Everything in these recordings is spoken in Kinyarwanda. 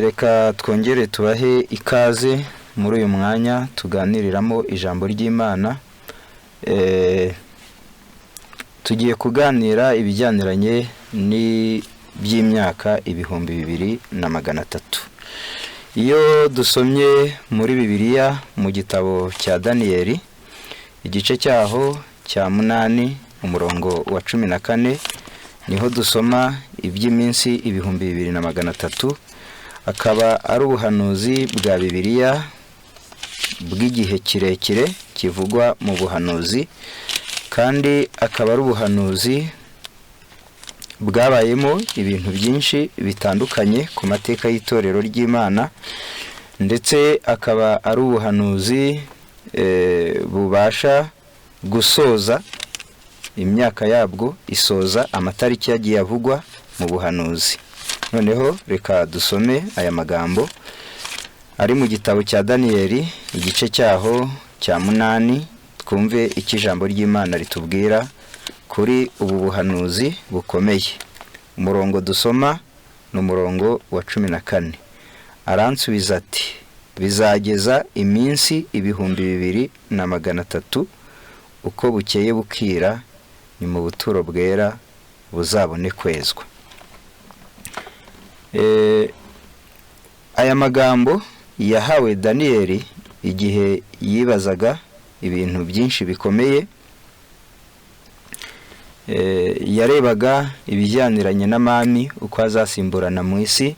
Reka twongere tubahe ikaze muri uyu mwanya tuganiriramo ijambo ry'Imana. Tugiye kuganira ibijyaniranye n'iby'imyaka 2300. Iyo dusomye muri Bibiliya mu gitabo cya Daniyeli, igice cyaho cya 8 umurongo wa 14, niho dusoma iby'iminsi 2300, akaba ari ubuhanuzi bwa Bibiliya bw'igihe kirekire kivugwa mu buhanuzi, kandi akaba ari ubuhanuzi bwabayemo ibintu byinshi bitandukanye ku mateka y'itorero ry'Imana, ndetse akaba ari ubuhanuzi bubasha gusoza imyaka yabwo, isoza amatariki yagiye avugwa mu buhanuzi. Noneho reka dusome aya magambo ari mu gitabo cya Daniyeli, igice cyaho cya 8, twumve icyo ijambo ry'Imana ritubwira kuri ubu buhanuzi bukomeye. Umurongo dusoma ni umurongo wa 14. Aransubiza ati: bizageza iminsi 2300, uko bukeye bukira, ni mu buturo bwera buzabone kwezwa. Aya magambo yahawe Daniyeli igihe yibazaga ibintu byinshi bikomeye. Yarebaga ibijyaniranye n'amami uko azasimburana mu isi,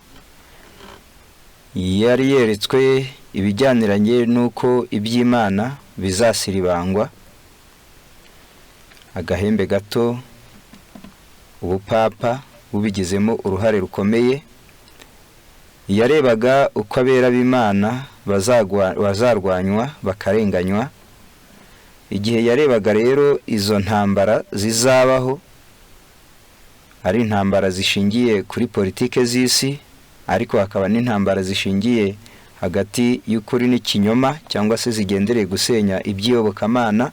yari yeretswe ibijyaniranye n'uko iby'Imana bizasiribangwa, agahembe gato, ubupapa bubigizemo uruhare rukomeye. Yarebaga uko abera b'Imana bazarwanywa bakarenganywa. Igihe yarebaga rero izo ntambara zizabaho, ari intambara zishingiye kuri politike z'isi, ariko hakaba n'intambara zishingiye hagati y'ukuri n'ikinyoma, cyangwa se zigendereye gusenya iby'iyobokamana.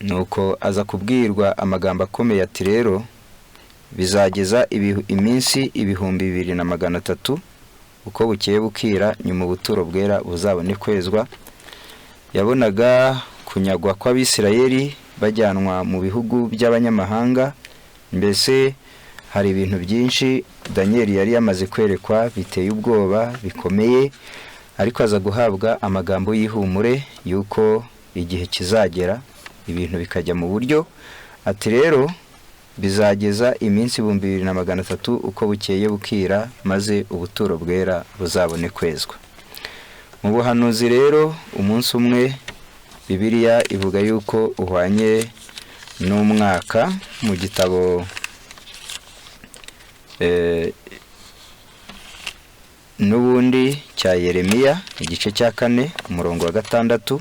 Nuko aza kubwirwa amagambo akomeye ati: rero bizageza iminsi 2300, uko bukeye bukira, nyuma ubuturo bwera buzabone kwezwa. Yabonaga kunyagwa kw'Abisirayeli bajyanwa mu bihugu by'abanyamahanga. Mbese hari ibintu byinshi Daniyeli yari yamaze kwerekwa biteye ubwoba bikomeye, ariko aza guhabwa amagambo y'ihumure y'uko igihe kizagera ibintu bikajya mu buryo. Ati rero bizageza iminsi 2300, uko bukeye bukira, maze ubuturo bwera buzabone kwezwa. Mu buhanuzi rero umunsi umwe Bibiliya ivuga yuko uhwanye n'umwaka. Mu gitabo n'ubundi cya Yeremiya, igice cya 4 umurongo wa 6,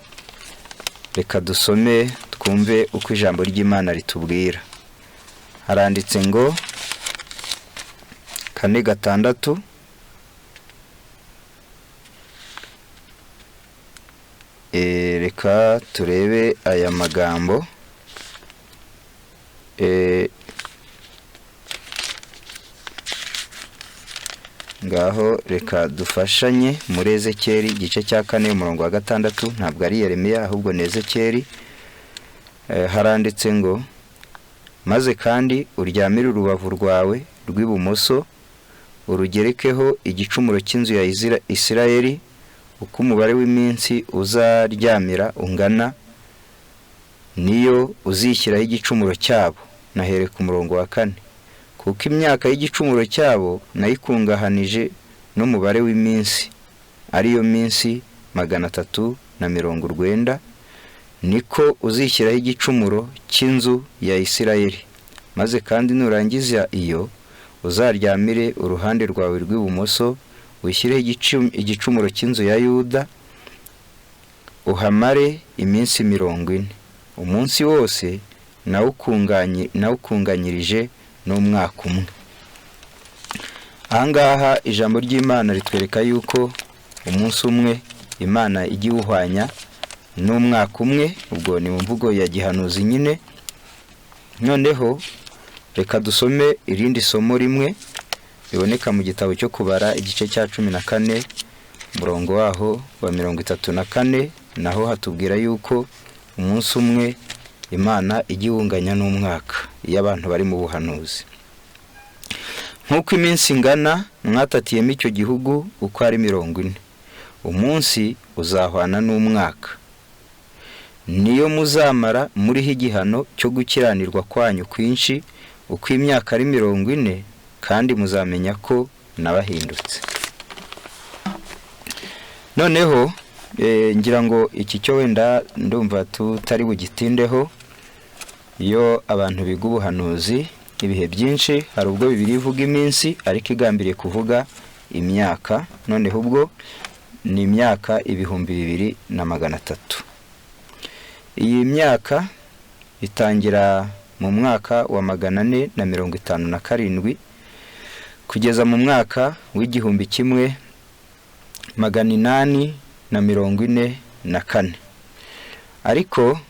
reka dusome twumve uko ijambo ry'Imana ritubwira. Haranditse ngo 4:6, reka turebe aya magambo. Ngaho reka dufashanye muri Ezekiyeli igice cya 4 umurongo wa 6, ntabwo ari Yeremiya ahubwo ni Ezekiyeli. Haranditse ngo: maze kandi uryamire urubavu rwawe rw'ibumoso, urugerekeho igicumuro cy'inzu ya Isirayeli, uko umubare w'iminsi uzaryamira ungana, niyo uzishyiraho igicumuro cyabo. Nahere ku murongo wa 4: kuko imyaka y'igicumuro cyabo nayikungahanije n'umubare w'iminsi, ariyo minsi 390, niko uzishyiraho igicumuro cy'inzu ya Isirayeli. Maze kandi nurangiza iyo, uzaryamire uruhande rwawe rw'ibumoso, wishyireho igicumuro cy'inzu ya Yuda, uhamare iminsi 40, umunsi wose nawukunganyirije n'umwaka umwe. Ahangaha ijambo ry'Imana ritwereka yuko umunsi umwe Imana ijya iwuhwanya n'umwaka umwe, ubwo ni mu mvugo ya gihanuzi nyine. Noneho reka dusome irindi somo rimwe biboneka mu gitabo cyo Kubara, igice cya 14, umurongo waho wa 34. Naho hatubwira yuko umunsi umwe Imana ijya iwunganya n'umwaka iyo abantu bari mu buhanuzi. Nk'uko iminsi ingana mwatatiyemo icyo gihugu uko ari 40, umunsi uzahwana n'umwaka, niyo muzamara muriho igihano cyo gukiranirwa kwanyu kwinshi, uko imyaka ari 40, kandi muzamenya ko nabahindutse. Noneho ngira ngo iki cyo wenda ndumva tutari bugitindeho. Iyo abantu biga ubuhanuzi, ibihe byinshi hari ubwo Bibiliya ivuga iminsi ariko igambiriye kuvuga imyaka. Noneho ubwo ni imyaka 2300. Iyi myaka itangira mu mwaka wa 457 kugeza mu mwaka w'1844. Ariko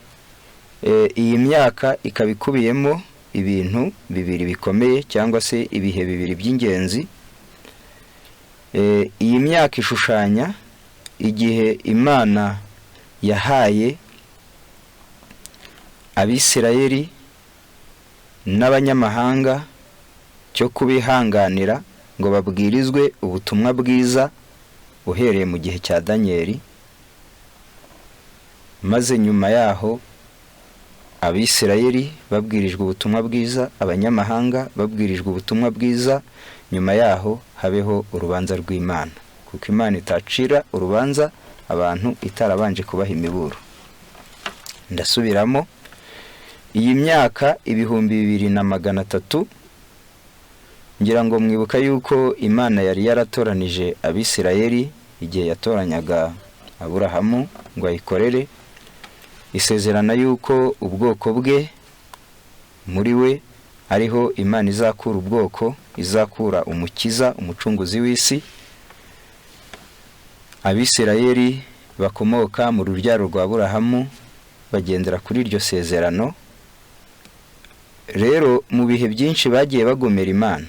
iyi myaka ikaba ikubiyemo ibintu bibiri bikomeye, cyangwa se ibihe bibiri by'ingenzi. Iyi myaka ishushanya igihe Imana yahaye Abisirayeli n'abanyamahanga cyo kubihanganira ngo babwirizwe ubutumwa bwiza, uhereye mu gihe cya Daniyeli, maze nyuma yaho Abisirayeli babwirijwe ubutumwa bwiza, abanyamahanga babwirijwe ubutumwa bwiza, nyuma yaho habeho urubanza rw'Imana, kuko Imana itacira urubanza abantu itarabanje kubaha imiburo. Ndasubiramo, iyi myaka 2300, ngira ngo mwibuka yuko Imana yari yaratoranije Abisirayeli igihe yatoranyaga Aburahamu ngo ayikorere, isezerana yuko ubwoko bwe muri we ariho Imana izakura ubwoko, izakura umukiza, umucunguzi w'isi. Abisirayeli bakomoka mu rubyaro rwa Aburahamu bagendera kuri iryo sezerano. Rero mu bihe byinshi bagiye bagomera Imana,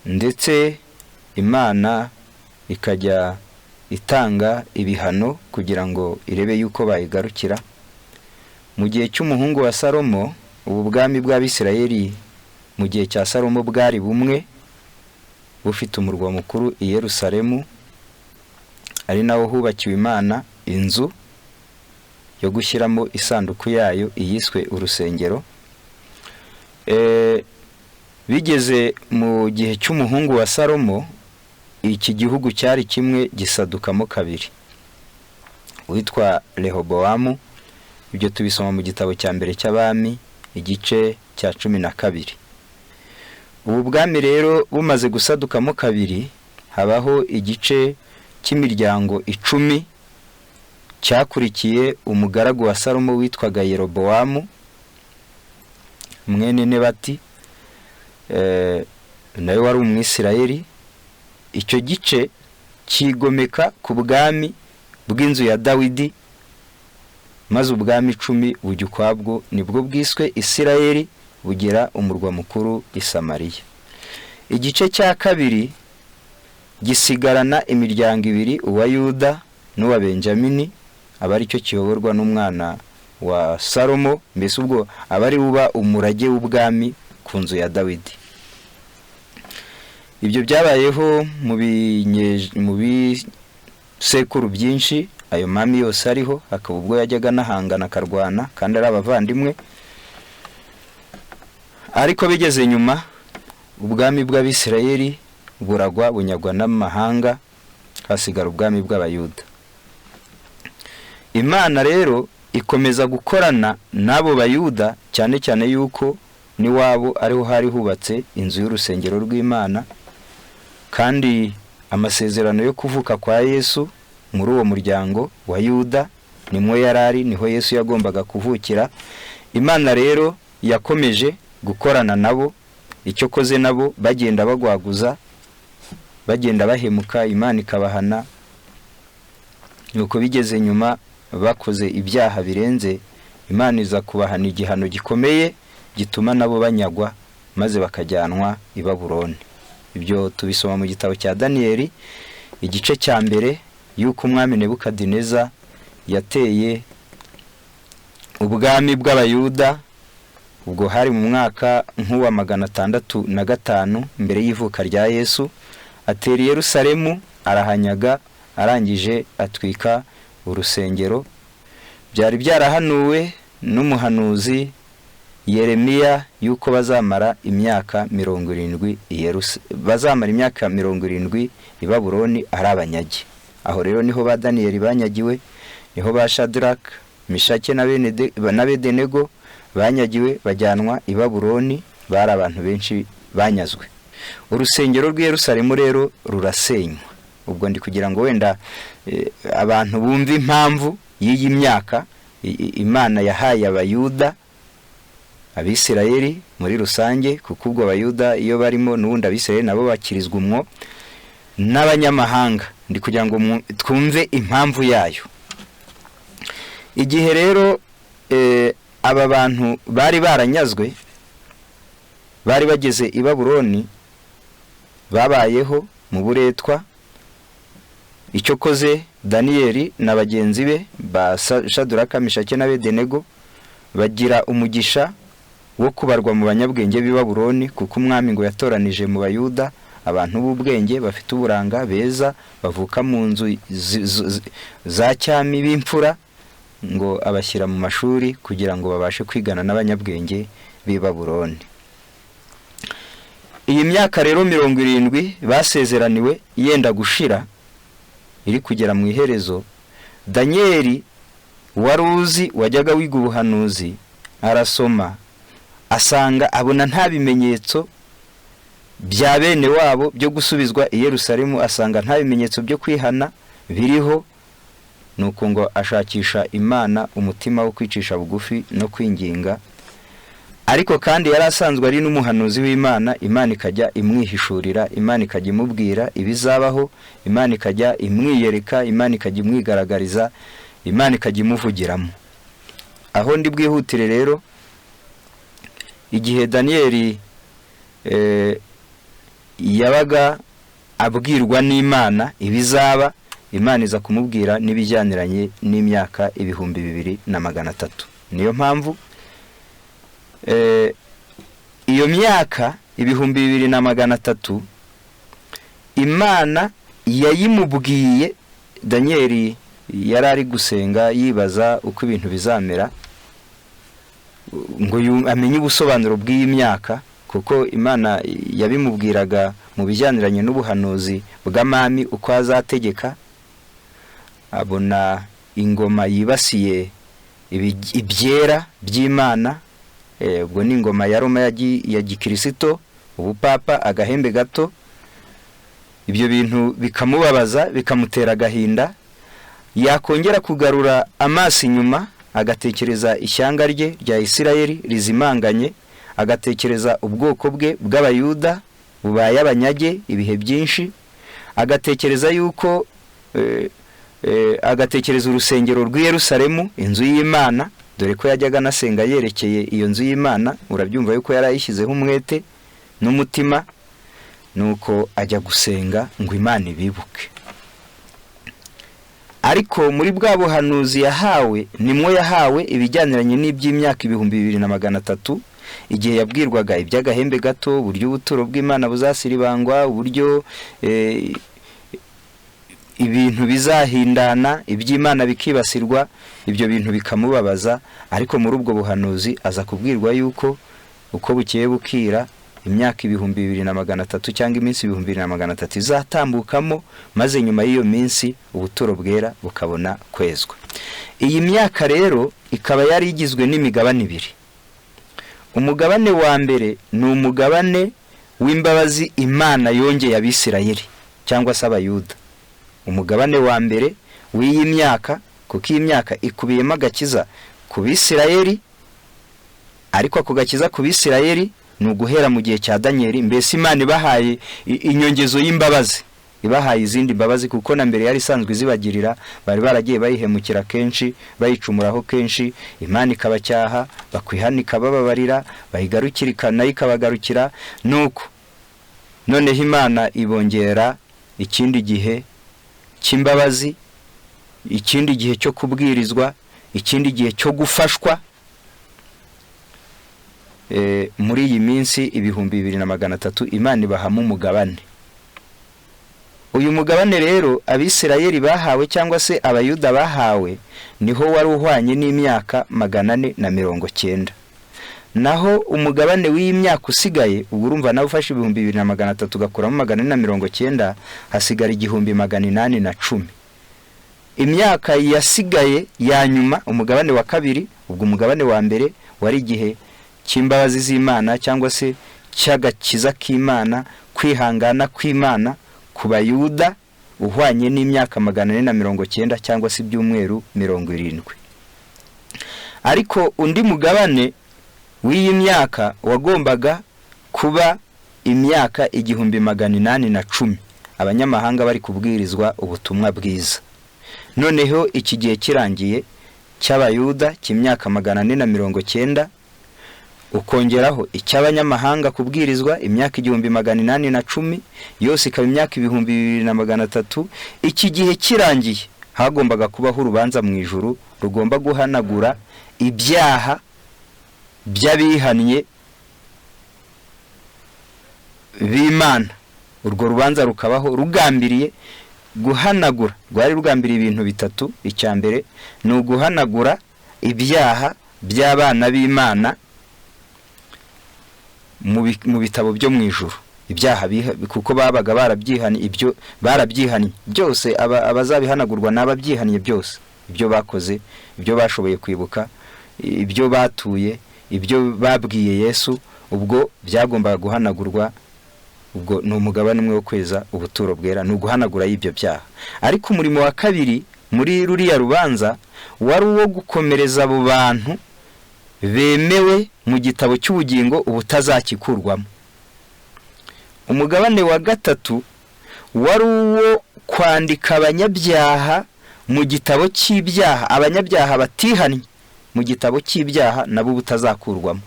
ndetse Imana ikajya itanga ibihano kugira ngo irebe yuko bayigarukira. Mu gihe cy'umuhungu wa Salomo, ubu bwami bw'Abisirayeli mu gihe cya Salomo bwari bumwe, bufite umurwa mukuru i Yerusalemu, ari nawo hubakiwe Imana inzu yo gushyiramo isanduku yayo, iyiswe urusengero. Bigeze mu gihe cy'umuhungu wa Salomo, iki gihugu cyari kimwe gisadukamo kabiri, witwa Rehobowamu. Ibyo tubisoma mu gitabo cya mbere cy'Abami, igice cya 12. Ubu bwami rero bumaze gusadukamo kabiri, habaho igice cy'imiryango 10 cyakurikiye umugaragu wa Salomo witwaga Yerobowamu mwene Nebati, nawe wari Umwisirayeli. Icyo gice cyigomeka ku bwami bw'inzu ya Dawidi, maze ubwami 10 bujya ukwabwo, nibwo bwiswe Isirayeli, bugira umurwa mukuru i Samariya. Igice cya kabiri gisigarana imiryango ibiri, uwa Yuda n'uwa Benjamini, aba aricyo kiyoborwa n'umwana wa Salomo, mbese ubwo aba ari uba umurage w'ubwami ku nzu ya Dawidi. Ibyo byabayeho mu bisekuru byinshi, ayo mami yose ariho, hakaba ubwo yajyaga anahangana akarwana kandi ari abavandimwe. Ariko bigeze nyuma, ubwami bw'Abisirayeli buragwa, bunyagwa n'amahanga, hasigara ubwami bw'Abayuda. Imana rero ikomeza gukorana n'abo Bayuda, cyane cyane yuko n'iwabo ariho hari hubatse inzu y'urusengero rw'Imana, kandi amasezerano yo kuvuka kwa Yesu muri uwo muryango wa Yuda nimwo yari ari, niho Yesu yagombaga kuvukira. Imana rero yakomeje gukorana nabo, icyo koze nabo bagenda bagwaguza, bagenda bahemuka, Imana ikabahana. Nuko bigeze nyuma bakoze ibyaha birenze, Imana iza kubahana igihano gikomeye gituma nabo banyagwa, maze bakajyanwa i Babuloni. Ibyo tubisoma mu gitabo cya Daniyeli igice cya mbere, y'uko umwami Nebukadineza yateye ubwami bw'Abayuda. Ubwo hari mu mwaka nk'uwa 605 mbere y'ivuka rya Yesu. Atera i Yerusalemu, arahanyaga, arangije atwika urusengero. Byari byarahanuwe n'umuhanuzi Yeremiya yuko bazamara imyaka 70 bazamara imyaka 70 i Babuloni ari abanyage. Aho rero niho ba Daniyeli banyagiwe, niho ba Shadraka, Mishake na Bedenego banyagiwe bajyanwa i Babuloni. Bari abantu benshi banyazwe. Urusengero rw'i Yerusalemu rero rurasenywa. Ubwo ndi kugira ngo wenda abantu bumve impamvu y'iyi myaka Imana yahaye Abayuda, Abisirayeli muri rusange, kuko ubwo Abayuda iyo barimo n'ubundi Abisirayeli nabo bakirizwa umwo n'abanyamahanga. Ndi kugira ngo twumve impamvu yayo. Igihe rero aba bantu bari baranyazwe, bari bageze i Babuloni, babayeho mu buretwa. Icyo koze Daniyeli na bagenzi be ba Shaduraka, Mishake na Bedenego bagira umugisha wo kubarwa mu banyabwenge b'i Babuloni, kuko umwami ngo yatoranije mu Bayuda abantu b'ubwenge, bafite uburanga, beza, bavuka mu nzu za cyami, b'imfura, ngo abashyira mu mashuri kugira ngo babashe kwigana n'abanyabwenge b'i Babuloni. Iyi myaka rero 70 basezeraniwe yenda gushira, iri kugera mu iherezo, Daniyeli wari uzi, wajyaga wiga ubuhanuzi, arasoma asanga abona nta bimenyetso bya bene wabo byo gusubizwa i Yerusalemu, asanga nta bimenyetso byo kwihana biriho. Nuko ngo ashakisha Imana umutima wo kwicisha bugufi no kwinginga. Ariko kandi yari asanzwe ari n'umuhanuzi w'Imana. Imana ikajya imwihishurira, Imana ikajya imubwira ibizabaho, Imana ikajya imwiyereka, Imana ikajya imwigaragariza, Imana ikajya imuvugiramo. Aho ndi bwihutire rero, igihe Daniyeli yabaga abwirwa n'Imana ibizaba, Imana iza kumubwira n'ibijyaniranye n'imyaka 2300. Niyo mpamvu iyo myaka 2300 Imana yayimubwiye. Daniyeli yari ari gusenga yibaza uko ibintu bizamera, ngo amenye ubusobanuro bw'iyi myaka, kuko Imana yabimubwiraga mu bijyaniranye n'ubuhanuzi bw'amami uko azategeka. Abona ingoma yibasiye ibyera by'Imana. Ubwo ni ingoma ya Roma ya gikirisito, ubupapa, agahembe gato. Ibyo bintu bikamubabaza, bikamutera agahinda. Yakongera kugarura amaso inyuma, agatekereza ishyanga rye rya Isirayeli rizimanganye, agatekereza ubwoko bwe bw'Abayuda bubaye abanyage ibihe byinshi, agatekereza yuko agatekereza urusengero rw'i Yerusalemu, inzu y'Imana, dore ko yajyaga anasenga yerekeye iyo nzu y'Imana. Urabyumva yuko yari ayishyizeho umwete n'umutima. Nuko ajya gusenga ngo Imana ibibuke. Ariko muri bwa buhanuzi yahawe, nimwo yahawe ibijyaniranye n'iby'imyaka 2300, igihe yabwirwaga iby'agahembe gato, uburyo ubuturo bw'Imana buzasiribangwa, uburyo ibintu bizahindana, iby'Imana bikibasirwa. Ibyo bintu bikamubabaza. Ariko muri ubwo buhanuzi aza kubwirwa yuko uko bukeye bukira imyaka 2300 cyangwa iminsi 2300 izatambukamo, maze nyuma y'iyo minsi ubuturo bwera bukabona kwezwa. Iyi myaka rero ikaba yari igizwe n'imigabane ibiri. Umugabane wa mbere ni umugabane w'imbabazi Imana yongeye Abisirayeli cyangwa se Abayuda. Umugabane wa mbere w'iyi myaka, kuko iyi myaka ikubiyemo agakiza ku Bisirayeli, ariko ako gakiza ku Bisirayeli ni uguhera mu gihe cya Daniyeli. Mbese Imana ibahaye inyongezo y'imbabazi, ibahaye izindi mbabazi, kuko na mbere yari isanzwe izibagirira. Bari baragiye bayihemukira kenshi, bayicumuraho kenshi, Imana ikabacyaha, bakwihanika bababarira, bayigarukira nayo ikabagarukira. Nuko Noneho Imana ibongera ikindi gihe cy'imbabazi, ikindi gihe cyo kubwirizwa, ikindi gihe cyo gufashwa. Muri iyi minsi 2300 Imana ibahamo umugabane. Uyu mugabane rero Abisirayeli bahawe cyangwa se Abayuda bahawe niho wari uhwanye n'imyaka 490. Naho umugabane w'iyi myaka usigaye, ubwo urumva nawe ufashe 2300 ugakuramo 490, hasigara 1810. Imyaka yasigaye ya nyuma, umugabane wa kabiri, ubwo umugabane wa mbere wari igihe cy'imbabazi z'Imana cyangwa se cy'agakiza k'Imana, kwihangana kw'Imana ku Bayuda, uhwanye n'imyaka 490 cyangwa se ibyumweru 70. Ariko undi mugabane w'iyi myaka wagombaga kuba imyaka 1810, abanyamahanga bari kubwirizwa ubutumwa bwiza. Noneho iki gihe kirangiye cy'Abayuda cy'imyaka 490, ukongeraho icy'abanyamahanga kubwirizwa imyaka 1810, yose ikaba imyaka 2300. Iki gihe kirangiye hagombaga kubaho urubanza mu ijuru rugomba guhanagura ibyaha by'abihannye b'Imana. Urwo rubanza rukabaho rugambiriye guhanagura, rwari rugambiriye ibintu bitatu. Icya mbere ni uguhanagura ibyaha by'abana b'Imana mu bitabo byo mu ijuru, ibyaha kuko babaga barabyihannye, ibyo barabyihannye byose, abazabihanagurwa n'ababyihannye byose, ibyo bakoze, ibyo bashoboye kwibuka, ibyo batuye, ibyo babwiye Yesu, ubwo byagombaga guhanagurwa. Ubwo ni umugabane umwe wo kweza ubuturo bwera, ni uguhanagura y'ibyo byaha. Ariko umurimo wa kabiri muri ruriya rubanza wari uwo gukomereza abo bantu bemewe mu gitabo cy'ubugingo ubutazakikurwamo. Umugabane wa gatatu wari uwo kwandika abanyabyaha mu gitabo cy'ibyaha, abanyabyaha batihannye mu gitabo cy'ibyaha nabo ubutazakurwamo.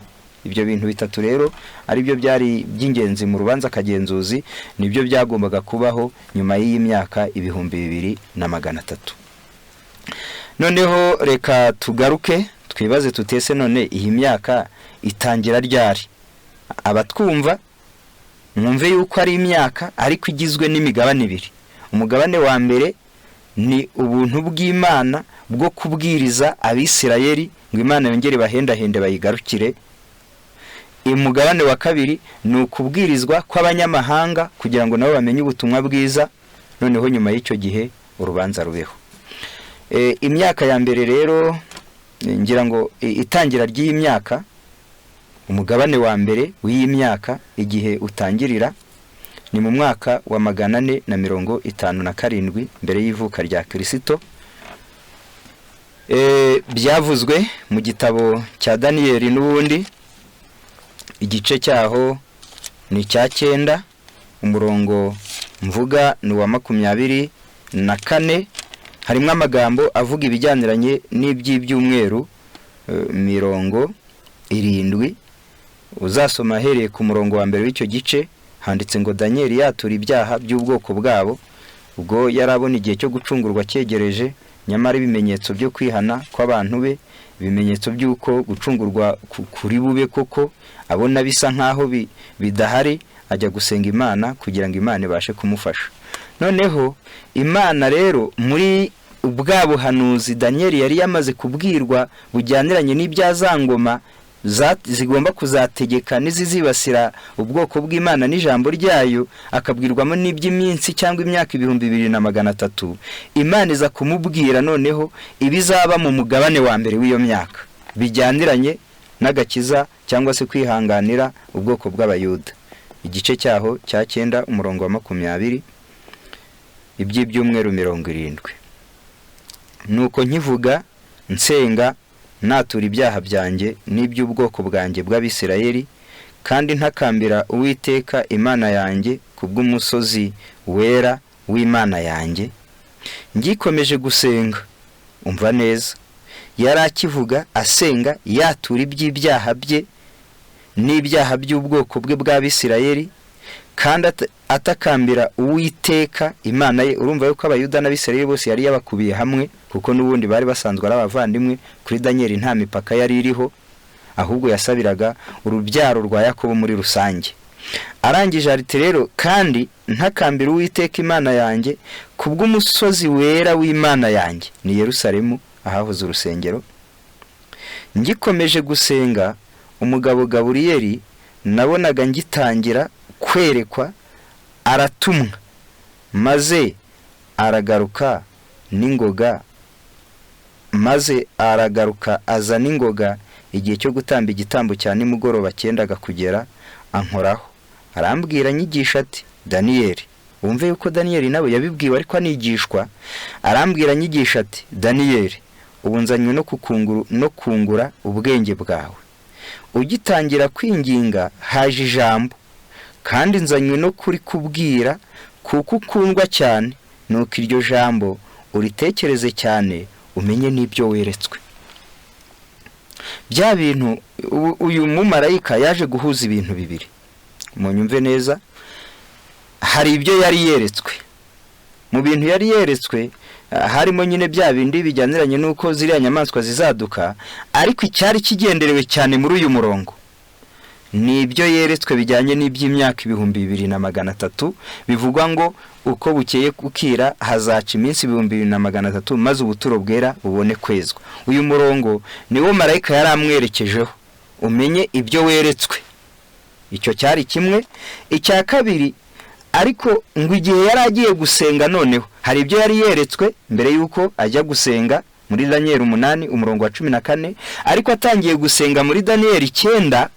Ibyo bintu bitatu rero ari byo byari by'ingenzi mu rubanza kagenzuzi, nibyo byagombaga kubaho nyuma y'iyi myaka 2300. Noneho reka tugaruke twibaze tutese, none iyi myaka itangira ryari? Abatwumva mwumve yuko ari imyaka ariko igizwe n'imigabane ibiri. Umugabane wa mbere ni ubuntu bw'Imana bwo kubwiriza Abisirayeli ngo Imana yongere bahendahende bayigarukire. Umugabane wa kabiri ni ukubwirizwa kw'abanyamahanga kugira ngo nabo bamenye ubutumwa bwiza, noneho nyuma y'icyo gihe urubanza rubeho. Imyaka ya mbere rero ngira ngo itangira ry'iyi myaka, umugabane wa mbere w'iyi myaka igihe utangirira ni mu mwaka wa 457 mbere y'ivuka rya Kristo. Byavuzwe mu gitabo cya Daniyeli n'ubundi, igice cyaho ni icya 9, umurongo mvuga ni uwa 24. Harimo amagambo avuga ibijyaniranye n'iby'ibyumweru 70. Uzasoma ahereye ku murongo wa mbere w'icyo gice, handitse ngo Daniyeli yatura ibyaha by'ubwoko bwabo, ubwo yari abona igihe cyo gucungurwa cyegereje, nyamara ibimenyetso byo kwihana kw'abantu be, ibimenyetso by'uko gucungurwa kuri bube koko, abona bisa nkaho bidahari, ajya gusenga Imana kugira ngo Imana ibashe kumufasha. Noneho Imana rero muri bwa buhanuzi Daniyeli yari yamaze kubwirwa bujyaniranye n'ibyazangoma zigomba kuzategeka n'izizibasira ubwoko bw'Imana n'ijambo ryayo, akabwirwamo n'iby'iminsi cyangwa imyaka 2300, Imana iza kumubwira noneho ibizaba mu mugabane wa mbere w'iyo myaka bijyaniranye n'agakiza cyangwa se kwihanganira ubwoko bw'Abayuda. Igice cyaho cya 9 umurongo wa 20, iby'ibyumweru 70. Nuko nkivuga nsenga natura ibyaha byanjye n'iby'ubwoko bwanjye bw'Abisirayeli, kandi ntakambira Uwiteka Imana yanjye kubw'umusozi wera w'Imana yanjye, ngikomeje gusenga. Umva neza, yari akivuga asenga yatura iby'ibyaha bye n'ibyaha by'ubwoko bwe bw'Abisirayeli, Kandi atakambira Uwiteka Imana ye. Urumva yuko Abayuda n'Abisirayeli bose yari yabakubiye hamwe, kuko n'ubundi bari basanzwe ari abavandimwe. Kuri Daniyeli nta mipaka yari iriho, ahubwo yasabiraga urubyaro rwa Yakobo muri rusange. Arangije ati rero: "Kandi ntakambira Uwiteka Imana yanjye kubw'umusozi wera w'Imana yanjye," ni Yerusalemu ahahoze urusengero. "Ngikomeje gusenga, umugabo Gaburiyeli nabonaga ngitangira kwerekwa aratumwa, maze aragaruka n'ingoga, maze aragaruka aza n'ingoga igihe cyo gutamba igitambo cya nimugoroba cyendaga kugera, ankoraho, arambwira anyigisha ati: 'Daniyeli.'" Wumve yuko Daniyeli nawe yabibwiwe ariko anigishwa. "Arambwira anyigisha ati: 'Daniyeli, ubu nzanywe no kungura ubwenge bwawe. Ugitangira kwinginga haje ijambo, kandi nzanywe no kurikubwira kuko ukundwa cyane. Nuko iryo jambo uritekereze cyane, umenye n'ibyo weretswe.'" Bya bintu, uyu mumarayika yaje guhuza ibintu bibiri. Munyumve neza, hari ibyo yari yeretswe. Mu bintu yari yeretswe harimo nyine bya bindi bijyaniranye n'uko ziriya nyamaswa zizaduka, ariko icyari kigenderewe cyane muri uyu murongo ni ibyo yeretswe bijyanye n'iby'imyaka 2300, bivugwa ngo uko bukeye kukira hazaca iminsi 2300, maze ubuturo bwera bubone kwezwa. Uyu murongo niwo marayika yari amwerekejeho: umenye ibyo weretswe. Icyo cyari kimwe. Icya kabiri ariko, ngo igihe yari agiye gusenga, noneho hari ibyo yari yeretswe mbere y'uko ajya gusenga muri Daniyeli 8 umurongo wa 14, ariko atangiye gusenga muri Daniyeli 9,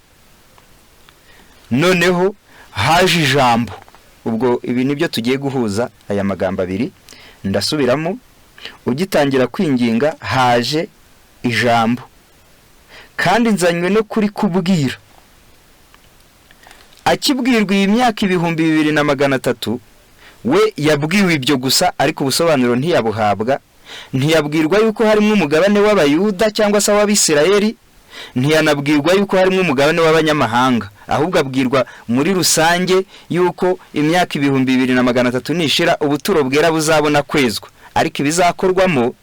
noneho haje ijambo. Ubwo ibi nibyo tugiye guhuza, aya magambo abiri. Ndasubiramo: ugitangira kwinginga haje ijambo, kandi nzanywe no kuri kubwira. Akibwirwa iyi myaka 2300, we yabwiwe ibyo gusa, ariko ubusobanuro ntiyabuhabwa. Ntiyabwirwa yuko harimo umugabane w'Abayuda cyangwa se w'Abisirayeli, ntiyanabwirwa yuko harimo umugabane w'abanyamahanga, ahubwo abwirwa muri rusange yuko imyaka 2300 nishira ubuturo bwera buzabona kwezwa, ariko ibizakorwamo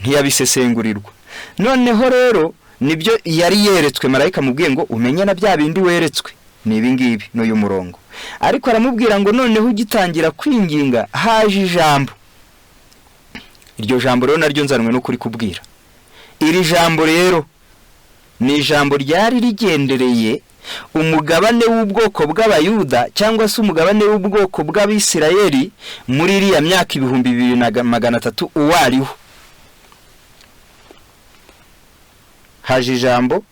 ntiyabisesengurirwa. Noneho rero nibyo yari yeretswe, marayika amubwiye ngo umenye na bya bindi weretswe ni ibi ngibi, n'uyu murongo. Ariko aramubwira ngo noneho ugitangira kwinginga haje ijambo. Iryo jambo rero naryo nzanwe no kuri kubwira. Iri jambo rero ni ijambo ryari rigendereye umugabane w'ubwoko bw'Abayuda cyangwa se umugabane w'ubwoko bw'Abisirayeli muri iriya myaka 2300 uwo ariwo. Haje ijambo,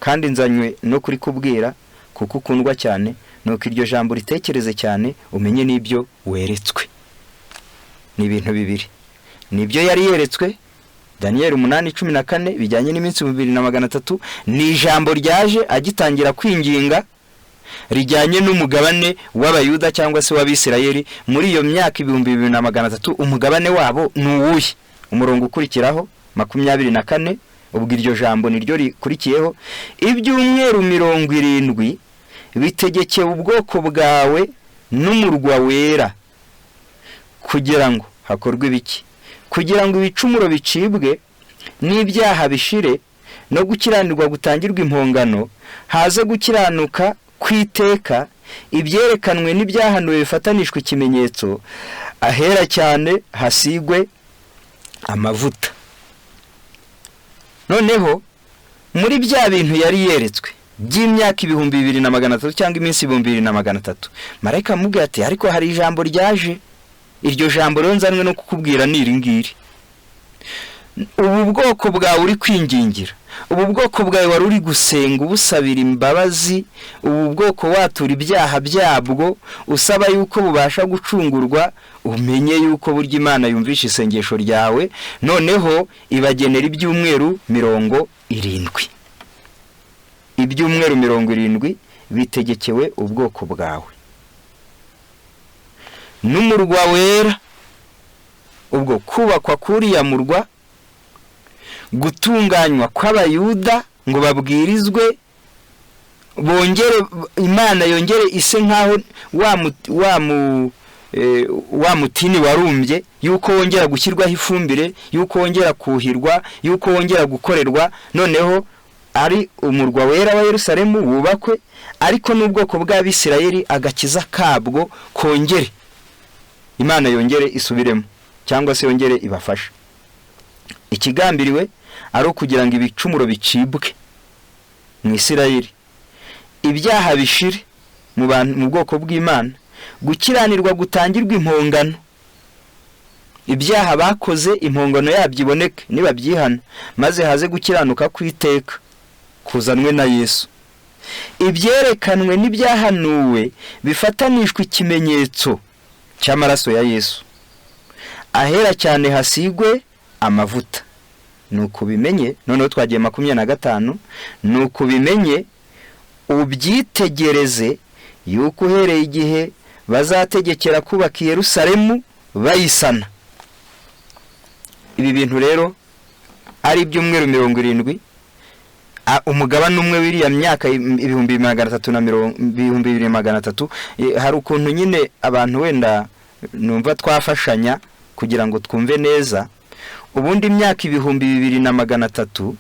kandi nzanywe no kuri kubwira kuko ukundwa cyane. Nuko iryo jambo ritekereze cyane, umenye n'ibyo weretswe. Ni ibintu bibiri: nibyo yari yeretswe Daniyeli 8:14 bijyanye n'iminsi 2300, ni ijambo ryaje agitangira kwinginga rijyanye n'umugabane w'Abayuda cyangwa se w'Abisirayeli muri iyo myaka 2300. Umugabane wabo ni uwuhe? Umurongo ukurikiraho 24, ubwo iryo jambo niryo rikurikiyeho: "Ibyumweru 70 bitegekewe ubwoko bwawe n'umurwa wera, kugira ngo hakorwe ibiki? Kugira ngo ibicumuro bicibwe n'ibyaha bishire, no gukiranirwa gutangirwa impongano, haze gukiranuka kwiteka, ibyerekanwe n'ibyahanuwe bifatanishwa ikimenyetso, ahera cyane hasigwe amavuta." Noneho muri bya bintu yari yeretswe by'imyaka 2300 cyangwa iminsi 2300, marayika amubwira ati: ariko hari ijambo ryaje. Iryo jambo rero nzanwe no kukubwira ni iri ngiri: ubu bwoko bwawe uri kwingingira, ubu bwoko bwawe wari uri gusenga ubusabira imbabazi, ubu bwoko watura ibyaha byabwo usaba yuko bubasha gucungurwa, umenye yuko burya Imana yumvisha isengesho ryawe, noneho ibagenera ibyumweru 70. Ibyumweru 70 bitegekewe ubwoko bwawe n'umurwa wera. Ubwo kubakwa kuriya murwa, gutunganywa kw'Abayuda ngo babwirizwe Bongere, Imana yongere ise nkaho wa mutini warumbye, yuko wongera gushyirwaho ifumbire, yuko wongera kuhirwa, yuko wongera gukorerwa. Noneho ari umurwa wera wa Yerusalemu wubakwe, ariko n'ubwoko bw'Abisirayeli agakiza kabwo kongere, Imana yongere isubiremo cyangwa se yongere ibafashe. Ikigambiriwe ari ukugira ngo ibicumuro bicibwe mu Isirayeli, ibyaha bishire mu bantu, mu bwoko bw'Imana, gukiranirwa gutangirwa impongano, ibyaha bakoze impongano yabyo iboneke nibabyihana, maze haze gukiranuka kw'iteka kuzanwe na Yesu. Ibyerekanwe n'ibyahanuwe bifatanishwa ikimenyetso cy'amaraso ya Yesu, ahera cyane hasigwe amavuta. Nuko ubimenye. Noneho twagiye 25. Nuko ubimenye, ubyitegereze, yuko uhereye igihe bazategekera kubaka i Yerusalemu bayisana. Ibi bintu rero ari ibyumweru 70, umugabane umwe w'iriya myaka 2300 na mirongo 2300. Hari ukuntu nyine abantu wenda numva twafashanya kugira ngo twumve neza. Ubundi imyaka 2300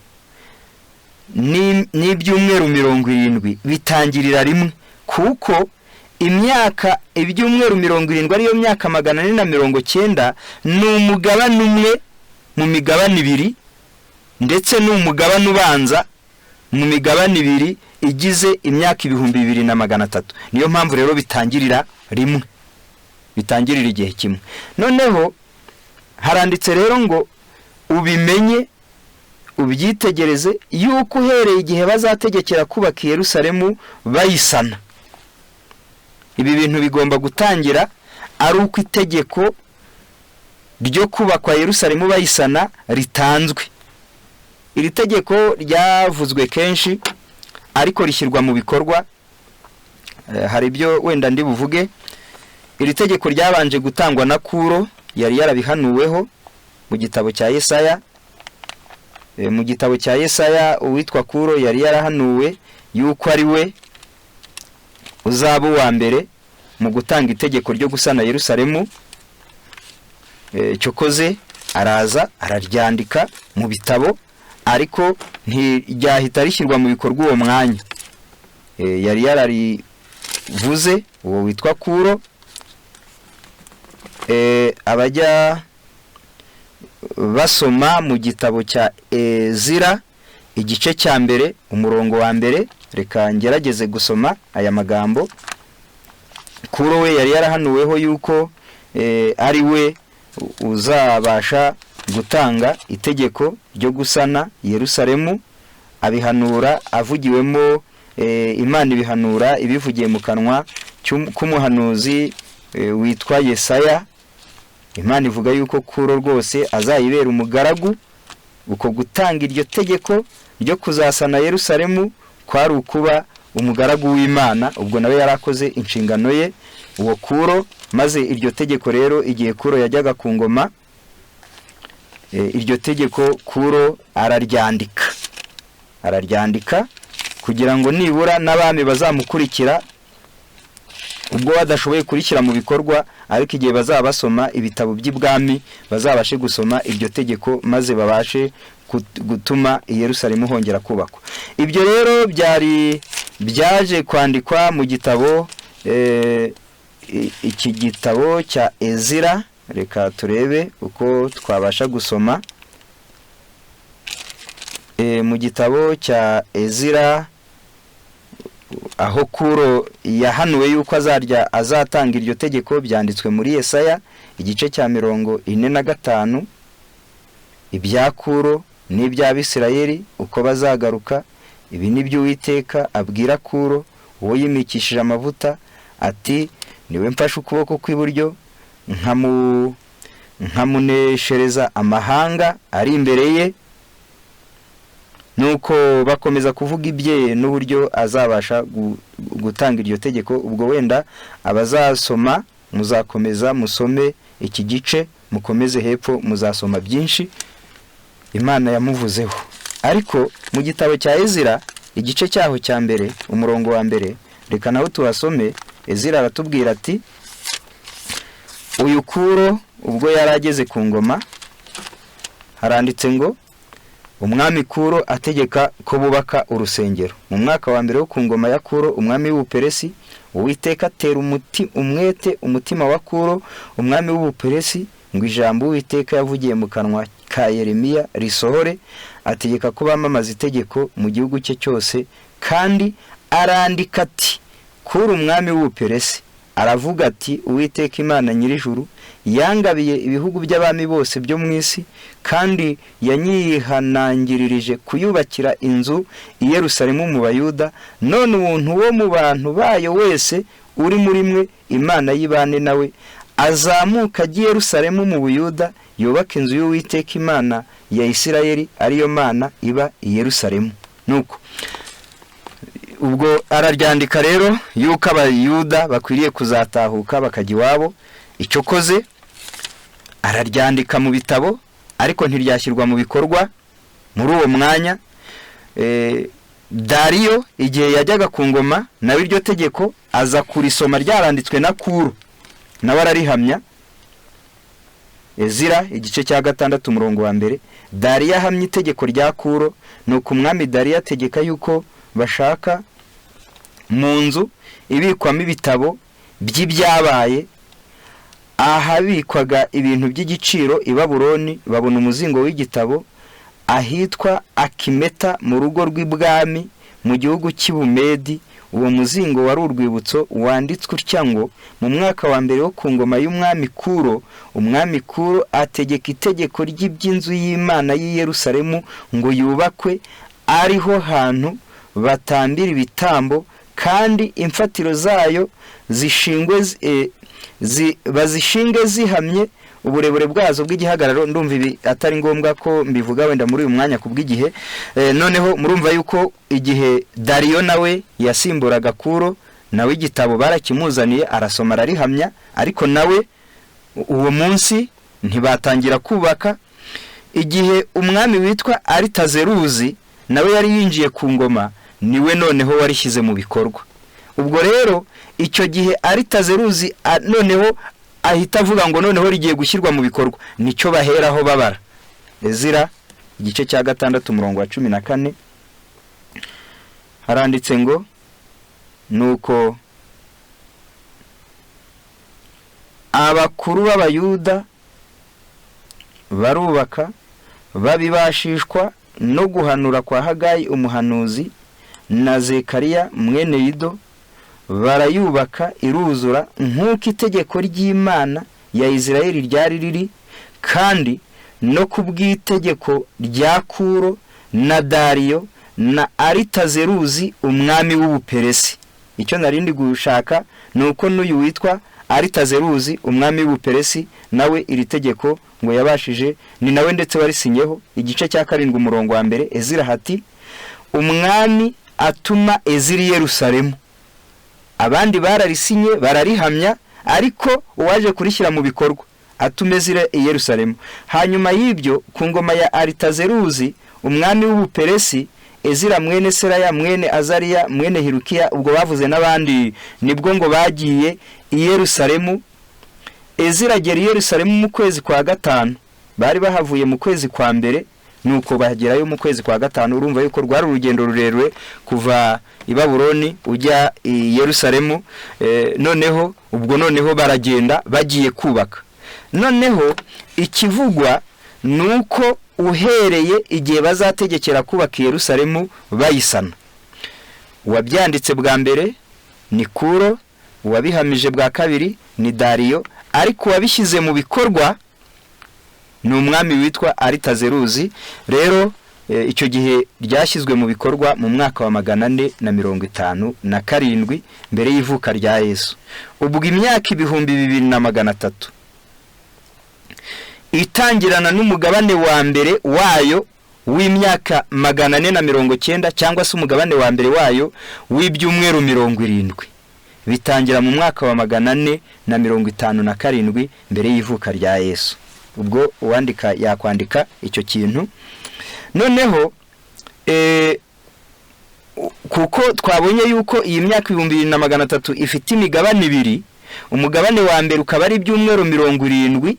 n'ibyumweru 70 bitangirira rimwe, kuko imyaka ibyumweru 70 ariyo myaka 490, ni umugabane umwe mu migabane ibiri, ndetse ni umugabane ubanza mu migabane ibiri igize imyaka 2300. Niyo mpamvu rero bitangirira rimwe, bitangirira igihe kimwe. Noneho haranditse rero ngo ubimenye, ubyitegereze, yuko uhereye igihe bazategekera kubaka i Yerusalemu bayisana. Ibi bintu bigomba gutangira ari uko itegeko ryo kubakwa Yerusalemu bayisana ritanzwe. Iri tegeko ryavuzwe kenshi ariko rishyirwa mu bikorwa. Hari ibyo wenda ndi buvuge. Iri tegeko ryabanje gutangwa na Kuro, yari yarabihanuweho mu gitabo cya Yesaya. Mu gitabo cya Yesaya, uwitwa Kuro yari yarahanuwe yuko ari we uzaba uwa mbere mu gutanga itegeko ryo gusana Yerusalemu. Cyokoze araza araryandika mu bitabo, ariko ntiryahita rishyirwa mu bikorwa uwo mwanya. Yari yararivuze uwo witwa Kuro. Abajya basoma mu gitabo cya Ezira igice cya 1 umurongo wa 1, reka ngerageze gusoma aya magambo. Kuro we yari yarahanuweho yuko ari we uzabasha gutanga itegeko ryo gusana Yerusalemu, abihanura avugiwemo, Imana ibihanura ibivugiye mu kanwa k'umuhanuzi witwa Yesaya. Imana ivuga yuko Kuro rwose azayibera umugaragu. Uko gutanga iryo tegeko ryo kuzasana Yerusalemu kwari ukuba umugaragu w'Imana, ubwo nawe yarakoze inshingano ye uwo Kuro. Maze iryo tegeko rero, igihe Kuro yajyaga ku ngoma, iryo tegeko Kuro araryandika kugira ngo nibura n'abami bazamukurikira, ubwo badashoboye kurishyira mu bikorwa, ariko igihe bazaba basoma ibitabo by'ibwami bazabashe gusoma iryo tegeko, maze babashe gutuma i Yerusalemu hongera kubakwa. Ibyo rero byari byaje kwandikwa mu gitabo, iki gitabo cya Ezira. Reka turebe uko twabasha gusoma mu gitabo cya Ezira, aho Kuro yahanuwe yuko azarya azatanga iryo tegeko. Byanditswe muri Yesaya igice cya 45, ibya Kuro n'iby'Abisirayeli uko bazagaruka. Ibi nibyo Uwiteka abwira Kuro uwo yimikishije amavuta, ati niwe mfashe ukuboko kw'iburyo nkamuneshereza amahanga ari imbere ye. Nuko bakomeza kuvuga ibye n'uburyo azabasha gutanga iryo tegeko. Ubwo wenda abazasoma muzakomeza musome iki gice, mukomeze hepfo muzasoma byinshi Imana yamuvuzeho. Ariko mu gitabo cya Ezira Igice cyaho cya mbere, umurongo wa mbere, reka nawe tuhasome. Ezira aratubwira ati: uyu Kuro ubwo yari ageze ku ngoma, haranditse ngo umwami Kuro ategeka ko bubaka urusengero. Mu mwaka wa mbere wo ku ngoma ya Kuro umwami w'Ubuperesi, Uwiteka atera umwete umutima wa Kuro umwami w'Ubuperesi, ngo ijambo Uwiteka yavugiye mu kanwa ka Yeremiya risohore, ategeka ko bamamaza itegeko mu gihugu cye cyose, kandi arandika ati: Kuro umwami w'Ubuperesi aravuga ati: Uwiteka Imana nyir'ijuru yangabiye ibihugu by'abami bose byo mu isi, kandi yanyihanangiririje kuyubakira inzu i Yerusalemu mu Bayuda. None umuntu wo mu bantu bayo wese uri muri mwe, Imana y'ibane nawe, azamuka ajye i Yerusalemu mu Buyuda, yubaka inzu y'Uwiteka Imana ya Isirayeli, ariyo Mana iba i Yerusalemu. Nuko ubwo araryandika rero yuko Abayuda bakwiriye kuzatahuka bakajya iwabo. Icyo koze araryandika mu bitabo, ariko ntiryashyirwa mu bikorwa muri uwo mwanya. Dariyo igihe yajyaga ku ngoma, nawe iryo tegeko aza kurisoma ryaranditswe na Kuro, nawe ararihamya. Ezira igice cya 6, umurongo wa mbere: Dariyo ahamya itegeko rya Kuro. Nuko umwami Dariyo ategeka yuko bashaka mu nzu ibikwamo ibitabo by'ibyabaye, ahabikwaga ibintu by'igiciro i Babuloni, babona umuzingo w'igitabo ahitwa Akimeta mu rugo rw'ibwami mu gihugu cy'Ibumedi. Uwo muzingo wari urwibutso, wanditswe utya ngo: mu mwaka wa mbere wo ku ngoma y'umwami Kuro, umwami Kuro ategeka itegeko ry'iby'inzu y'Imana y'i Yerusalemu ngo yubakwe, ariho hantu batambira ibitambo, kandi imfatiro zayo zishingwe bazishinge zihamye, uburebure bwazo bw'igihagararo. Ndumva ibi atari ngombwa ko mbivuga wenda muri uyu mwanya kubw'igihe. Noneho murumva yuko igihe Dariyo nawe yasimburaga Kuro, nawe igitabo barakimuzaniye, arasoma, ararihamya, ariko nawe uwo munsi ntibatangira kubaka. Igihe umwami witwa Aritazeruzi nawe yari yinjiye ku ngoma, niwe noneho warishyize mu bikorwa. Ubwo rero icyo gihe Aritazeruzi noneho ahita avuga ngo noneho rigiye gushyirwa mu bikorwa, nicyo baheraho babara. Ezira igice cya 6, umurongo wa 14, haranditse ngo: nuko abakuru b'Abayuda barubaka, babibashishwa no guhanura kwa Hagayi umuhanuzi na Zekariya mwene Ido, barayubaka iruzura nk'uko itegeko ry'Imana ya Isirayeli ryari riri, kandi no kubw'itegeko rya Kuro na Dariyo na Aritazeruzi umwami w'Ubuperesi. Icyo narindi gushaka ni uko n'uyu witwa Aritazeruzi umwami w'Ubuperesi nawe iri tegeko ngo yabashije, ni nawe ndetse warisinyeho. Igice cya 7, umurongo wa mbere, Ezira hati: umwami atuma Ezira i Yerusalemu. Abandi bararisinye bararihamya, ariko uwaje kurishyira mu bikorwa atuma Ezira i Yerusalemu. Hanyuma y'ibyo, ku ngoma ya Aritazeruzi umwami w'Ubuperesi, Ezira mwene Seraya mwene Azariya mwene Hirukiya, ubwo bavuze n'abandi, nibwo ngo bagiye i Yerusalemu. Ezira agera i Yerusalemu mu kwezi kwa 5, bari bahavuye mu kwezi kwa mbere, nuko bagerayo mu kwezi kwa 5. Urumva yuko rwari urugendo rurerure kuva i Babuloni ujya i Yerusalemu. Noneho ubwo noneho baragenda bagiye kubaka. Noneho ikivugwa nuko uhereye igihe bazategekera kubaka Yerusalemu bayisana, uwabyanditse bwa mbere ni Kuro, uwabihamije bwa kabiri ni Dariyo, ariko uwabishyize mu bikorwa ni umwami witwa Aritazeruzi. Rero icyo gihe ryashyizwe mu bikorwa mu mwaka wa 457 mbere y'ivuka rya Yesu. Ubwo imyaka 2300 itangirana n'umugabane wa mbere wayo w'imyaka 490, cyangwa se umugabane wa mbere wayo w'ibyumweru 70, bitangira mu mwaka wa 457 mbere y'ivuka rya Yesu. Ubwo uwandika yakwandika icyo kintu. Noneho Kuko twabonye yuko iyi myaka 2300 ifite imigabane ibiri. Umugabane wa mbere ukaba ari ibyumweru 70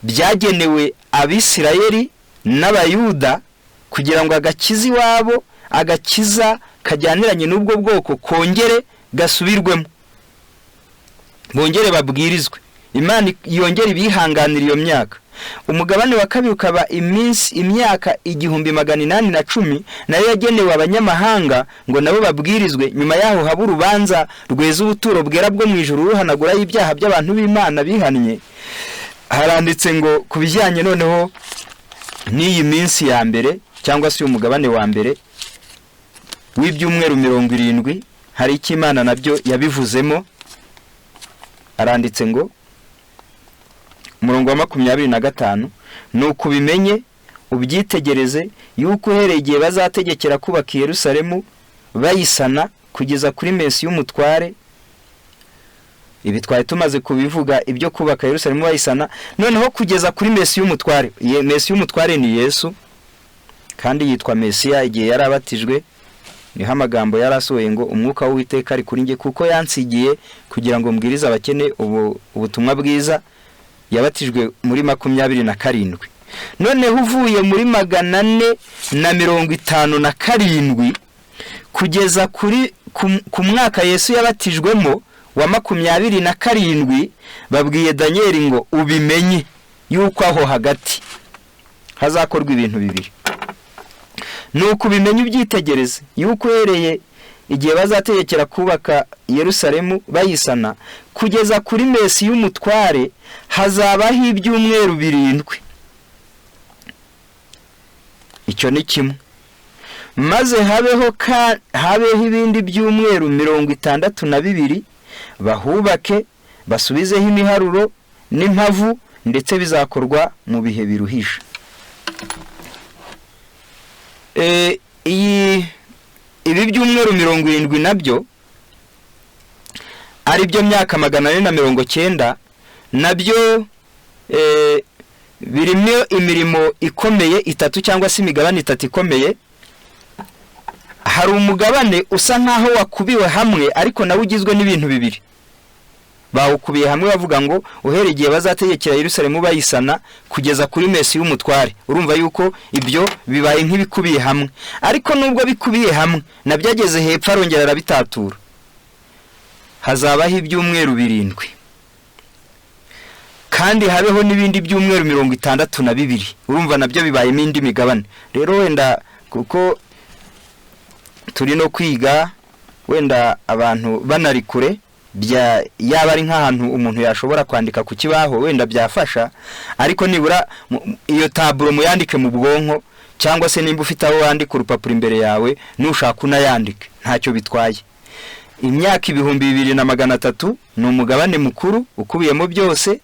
byagenewe Abisirayeli n'Abayuda kugira ngo agakiza iwabo, agakiza kajyaniranye n'ubwo bwoko kongere gasubirwemo, bongere babwirizwe, Imana yongere ibihanganira iyo myaka. Umugabane wa kabiri ukaba iminsi imyaka 1810 nayo yagenewe abanyamahanga ngo nabo babwirizwe. Nyuma yaho haba urubanza rweza ubuturo bwera bwo mu ijuru ruhanagura ibyaha by'abantu b'Imana bihannye. Haranditse ngo ku bijyanye noneho n'iyi minsi ya mbere cyangwa se umugabane wa mbere w'ibyumweru 70, hari icyo Imana nabyo yabivuzemo. Aranditse ngo umurongo wa 25, nuko ubimenye ubyitegereze yuko uhereye igihe bazategekera kubaka Yerusalemu bayisana kugeza kuri Mesi y'umutware. Ibi twari tumaze kubivuga ibyo kubaka Yerusalemu bayisana, noneho kugeza kuri Mesi y'umutware. Mesi y'umutware ni Yesu, kandi yitwa Mesiya igihe yarabatijwe. Niho amagambo yarasohoye ngo umwuka w'Uwiteka ari kuri njye kuko yansigiye kugira ngo mbwirize abakene ubutumwa bwiza. Yabatijwe muri 27. Noneho uvuye muri 457 kugeza kuri ku mwaka Yesu yabatijwemo wa 27, babwiye Daniel ngo ubimenye yuko aho hagati hazakorwa ibintu bibiri. Nuko ubimenye ubyitegereze yuko uhereye igihe bazategekera kubaka Yerusalemu bayisana kugeza kuri Mesi y'umutware hazabaho ibyumweru 7. Icyo ni kimwe. Maze habeho ibindi byumweru 62, bahubake basubizeho imiharuro n'impavu, ndetse bizakorwa mu bihe biruhije. Ibi byumweru 70 nabyo ari byo myaka 490, nabyo birimo imirimo ikomeye itatu cyangwa se imigabane itatu ikomeye. Hari umugabane usa nkaho wakubiwe hamwe ariko nawe ugizwe n'ibintu bibiri. Bawukubiye hamwe bavuga ngo uhereye igihe bazategekera Yerusalemu bayisana kugeza kuri Mesi y'umutware. Urumva yuko ibyo bibaye nk'ibikubiye hamwe, ariko nubwo bikubiye hamwe nabyo ageze hepfo arongera arabitatura. Hazabaho ibyumweru 7 kandi habeho n'ibindi byumweru 62. Urumva nabyo bibayemo indi migabane. Rero wenda kuko turi no kwiga, wenda abantu banari kure, yaba ari nk'ahantu umuntu yashobora kwandika ku kibaho wenda byafasha, ariko nibura iyo taburo muyandike mu bwonko, cyangwa se nimba ufite aho wandika urupapuro imbere yawe nushaka unayandike ntacyo bitwaye. Imyaka 2300 ni umugabane mukuru ukubiyemo byose,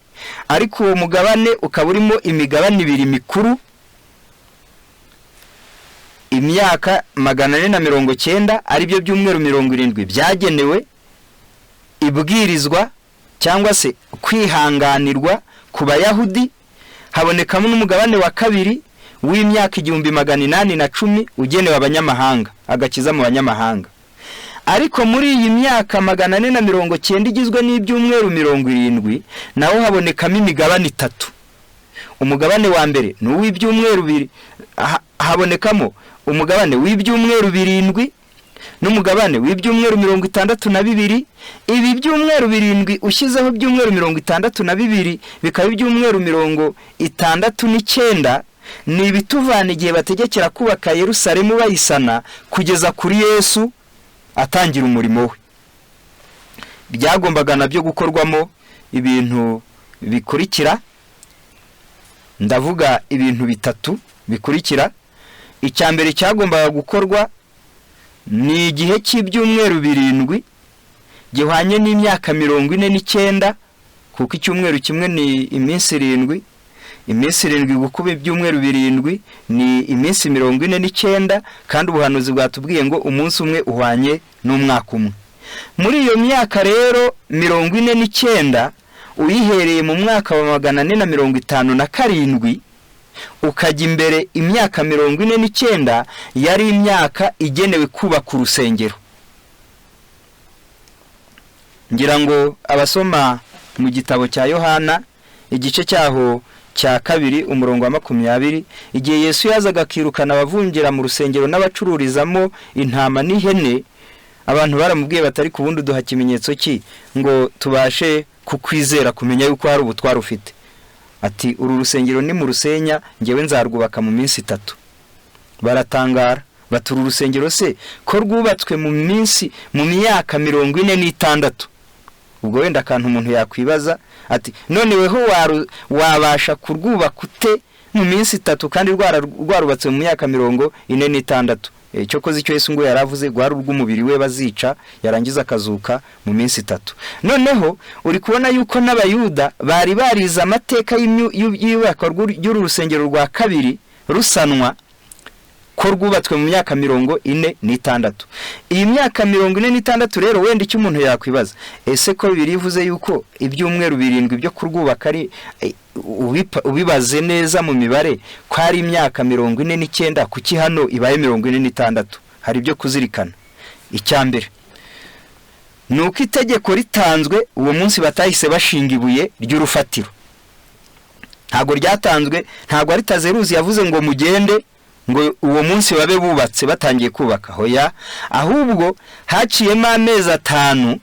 ariko uwo mugabane ukaba urimo imigabane ibiri mikuru. Imyaka 490 ari byo byumweru 70 byagenewe ibwirizwa cyangwa se kwihanganirwa ku Bayahudi. Habonekamo n'umugabane wa kabiri w'imyaka 1810 ugenewe abanyamahanga, agakiza mu banyamahanga. Ariko muri iyi myaka 490 igizwe n'ibyumweru 70 naho habonekamo imigabane itatu. Umugabane wa mbere ni uw'ibyumweru bibiri, habonekamo umugabane w'ibyumweru 7 n'umugabane w'ibyumweru 62. Ibi byumweru 7 ushyizeho byumweru 62 bikaba ibyumweru 69, ni ibituvana igihe bategekera kubaka Yerusalemu bayisana kugeza kuri Yesu atangira umurimo we. Byagombaga nabyo gukorwamo ibintu bikurikira. Ndavuga ibintu bitatu bikurikira. Icya mbere cyagombaga gukorwa ni igihe cy'ibyumweru 7 gihwanye n'imyaka 49, kuko icyumweru kimwe ni iminsi 7. Iminsi 7 gukuba ibyumweru 7 ni iminsi 49, kandi ubuhanuzi bwatubwiye ngo umunsi umwe uhwanye n'umwaka umwe. Muri iyo myaka rero 49 uyihereye mu mwaka wa 457 Ukajya imbere imyaka 49 yari imyaka igenewe kubaka urusengero. Ngira ngo abasoma mu gitabo cya Yohana igice cyaho cya 2 umurongo wa 20, igihe Yesu yazaga akirukana abavunjira mu rusengero n'abacururizamo intama n'ihene, abantu baramubwiye batari ku bundi duha kimenyetso ki ngo tubashe kukwizera kumenya yuko hari ubutware ufite. Ati uru rusengero ni mu rusenya ngewe nzarwubaka mu minsi 3. Baratangara bati uru rusengero se ko rwubatswe mu myaka 46. Ubwo wenda akantu umuntu yakwibaza ati none weho wabasha kurwubaka ute mu minsi 3 kandi rwarubatse mu myaka 46? Cyokoze icyo Yesu ngo yaravuze rwari urw'umubiri we bazica, yarangiza akazuka mu minsi 3. Noneho uri kubona yuko n'Abayuda bari barize amateka y'iyubakwa ry'uru rusengero rwa kabiri rusanwa, ko rwubatswe mu myaka 46. Iyi myaka 46 rero wenda icyo umuntu yakwibaza, ese ko birivuze yuko ibyumweru 7 byo kurwubaka ari ubibaze neza mu mibare ko ari imyaka 49, kuki hano ibaye 46? Hari ibyo kuzirikana. Icya mbere nuko itegeko ritanzwe uwo munsi batahise bashinga ibuye ry'urufatiro. Ntago ryatanzwe, ntago ari Tazeruzi yavuze ngo mugende ngo uwo munsi babe bubatse batangiye kubaka. Hoya, ahubwo haciyemo amezi 5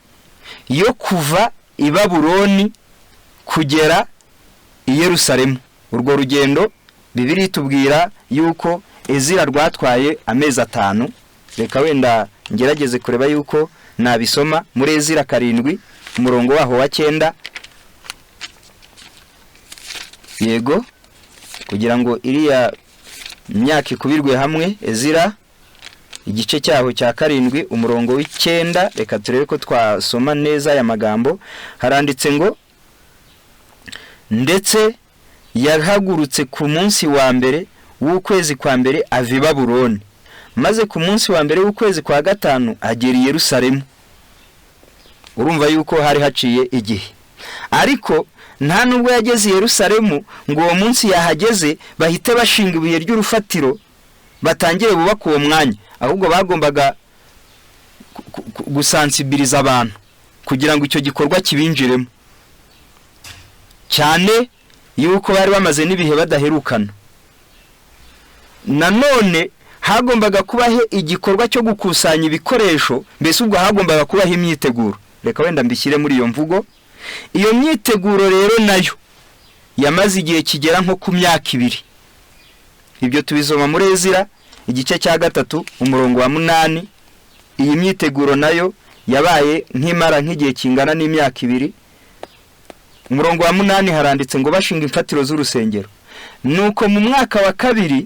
yo kuva i Babuloni kugera i Yerusalemu. Urwo rugendo Bibiliya itubwira yuko Ezira rwatwaye amezi 5. Reka wenda ngerageze kureba yuko nabisoma muri Ezira 7 umurongo waho wa 9. Yego, kugira ngo iriya myaka ikubirwe hamwe. Ezira igice cyaho cya 7 umurongo w'9, reka turebe ko twasoma neza aya magambo. Haranditse ngo ndetse yahagurutse ku munsi wa mbere w'ukwezi kwa mbere ava i Babuloni, maze ku munsi wa mbere w'ukwezi kwa 5 agera i Yerusalemu. Urumva yuko hari haciye igihe, ariko nta nubwo yageze i Yerusalemu ngo uwo munsi yahageze bahite bashinga ibuye ry'urufatiro batangire bubaka uwo mwanya, ahubwo bagombaga gusansibiriza abantu kugira ngo icyo gikorwa kibinjiremo, cyane yuko bari bamaze n'ibihe badaherukana. Nanone hagombaga kubaho igikorwa cyo gukusanya ibikoresho, mbese ubwo hagombaga kubaho imyiteguro. Reka wenda mbishyire muri iyo mvugo. Iyo myiteguro rero nayo yamaze igihe kigera nko ku myaka 2. Ibyo tubisoma muri Ezira igice cya 3 umurongo wa 8. Iyi myiteguro nayo yabaye nk'imara nk'igihe kingana n'imyaka 2. Umurongo wa 8 haranditse ngo bashinga imfatiro z'urusengero. Nuko mu mwaka wa 2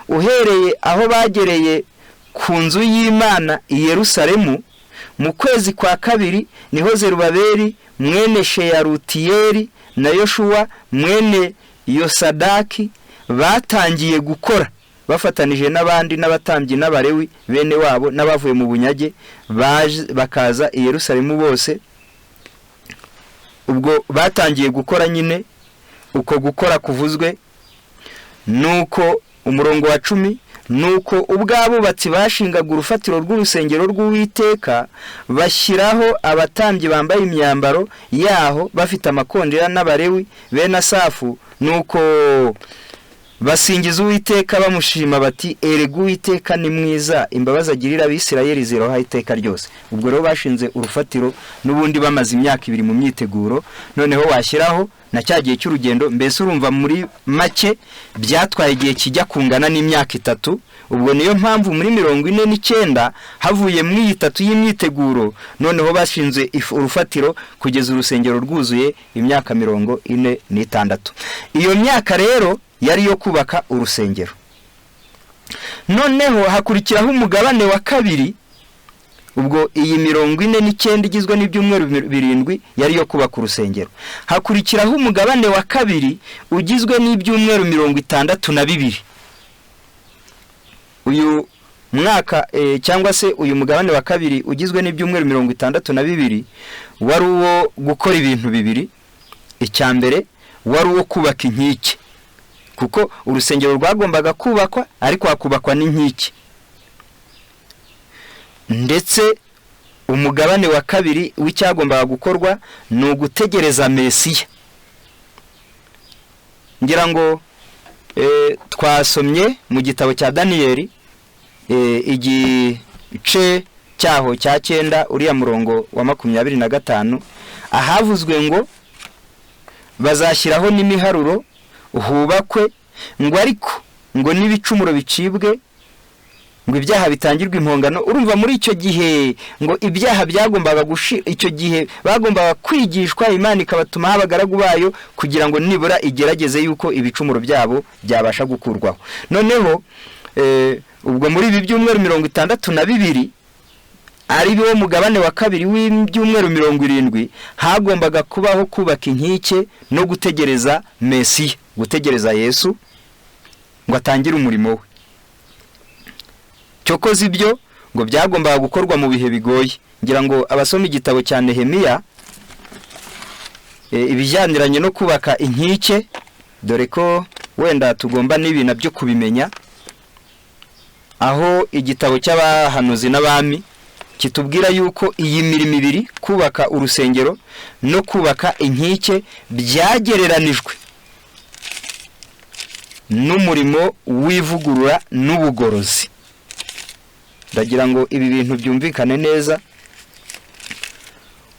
uhereye aho bagereye ku nzu y'Imana i Yerusalemu, mu kwezi kwa 2 niho Zerubabeli mwene Sheyalutiyeli na Yoshuwa mwene Yosadaki batangiye gukora bafatanije n'abandi n'abatambyi n'Abalewi bene wabo n'abavuye mu bunyage bakaza i Yerusalemu bose. Ubwo batangiye gukora nyine, uko gukora kuvuzwe nuko umurongo wa 10, nuko ubwabubatsi bashingaga urufatiro rw'urusengero rw'Uwiteka, bashyiraho abatambyi bambaye imyambaro yaho bafite amakondera n'Abalewi bene Asafu. Nuko basingiza Uwiteka bamushima bati erega Uwiteka ni mwiza, imbabazi agirira Abisirayeli ziroha iteka ryose. Ubwo rero bashinze urufatiro n'ubundi bamaze imyaka 2 mu myiteguro. Noneho washyiraho na cya gihe cy'urugendo, mbese urumva muri make byatwaye igihe kijya kungana n'imyaka 3. Ubwo niyo mpamvu muri 49 havuye mu iyi 3 y'imyiteguro, noneho bashinze urufatiro kugeza urusengero rwuzuye imyaka 46. Iyo myaka rero yari yo kubaka urusengero. Noneho hakurikiraho umugabane wa 2. Ubwo iyi 49 igizwe n'ibyumweru 7 yari yo kubaka urusengero. Hakurikiraho umugabane wa 2 ugizwe n'ibyumweru 62. Uyu mwaka cyangwa se uyu mugabane wa 2 ugizwe n'ibyumweru 62 wari uwo gukora ibintu bibiri. Icya mbere wari uwo kubaka inkike, Kuko urusengero rwagombaga kubakwa, ariko hakubakwa n'inkike. Ndetse umugabane wa kabiri w'icyagombaga gukorwa ni ugutegereza Mesiya. Ngira ngo twasomye mu gitabo cya Daniyeli, igice cyaho cya 9, uriya murongo wa 25, ahavuzwe ngo bazashyiraho n'imiharuro, hubakwe, ngo ariko ngo n'ibicumuro bicibwe, ngo ibyaha bitangirwe impongano. Urumva muri icyo gihe ngo ibyaha byagombaga gushira. Icyo gihe bagombaga kwigishwa, Imana ikabatumaho abagaragu bayo kugira ngo nibura igerageze yuko ibicumuro byabo byabasha gukurwaho. Noneho ubwo muri ibi byumweru 62, ari wo mugabane wa kabiri w'ibyumweru 70, hagombaga kubaho kubaka inkike no gutegereza Mesiya, gutegereza Yesu ngo atangire umurimo we. Cyokoze ibyo ngo byagombaga gukorwa mu bihe bigoye. Ngira ngo abasoma igitabo cya Nehemiya, ibijyaniranye no kubaka inkike, dore ko wenda tugomba n'ibi nabyo kubimenya, aho igitabo cy'Abahanuzi n'Abami kitubwira yuko iyi mirimo ibiri, kubaka urusengero no kubaka inkike, byagereranijwe n'umurimo w'ivugurura n'ubugorozi. Ndagira ngo ibi bintu byumvikane neza.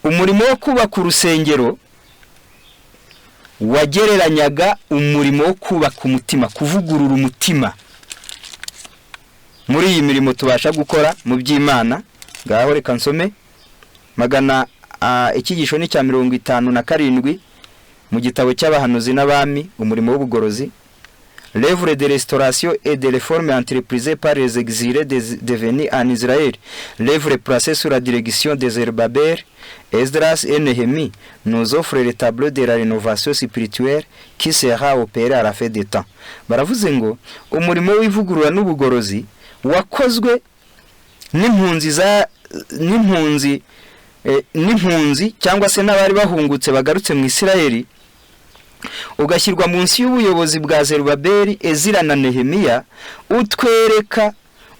Umurimo wo kubaka urusengero wagereranyaga umurimo wo kubaka umutima, kuvugurura umutima. Muri iyi mirimo tubasha gukora mu by'Imana, ngaho reka nsome magana icyigisho ni cya 57 mu gitabo cy'Abahanuzi n'Abami, umurimo w'ubugorozi. L'œuvre de restauration et de réforme entreprise par les exilés devenus en Israël, l'œuvre placée sous la direction de Zerubbabel, Esdras et Néhémie, nous offre le tableau de la rénovation spirituelle qui sera opérée à la fin des temps. Baravuze ngo umurimo w'ivugurura n'ubugorozi wakozwe n'impunzi za n'impunzi n'impunzi cyangwa se n'abari bahungutse bagarutse mu Isirayeli, ugashyirwa munsi y'ubuyobozi bwa Zerubabeli, Ezira na Nehemiya, utwereka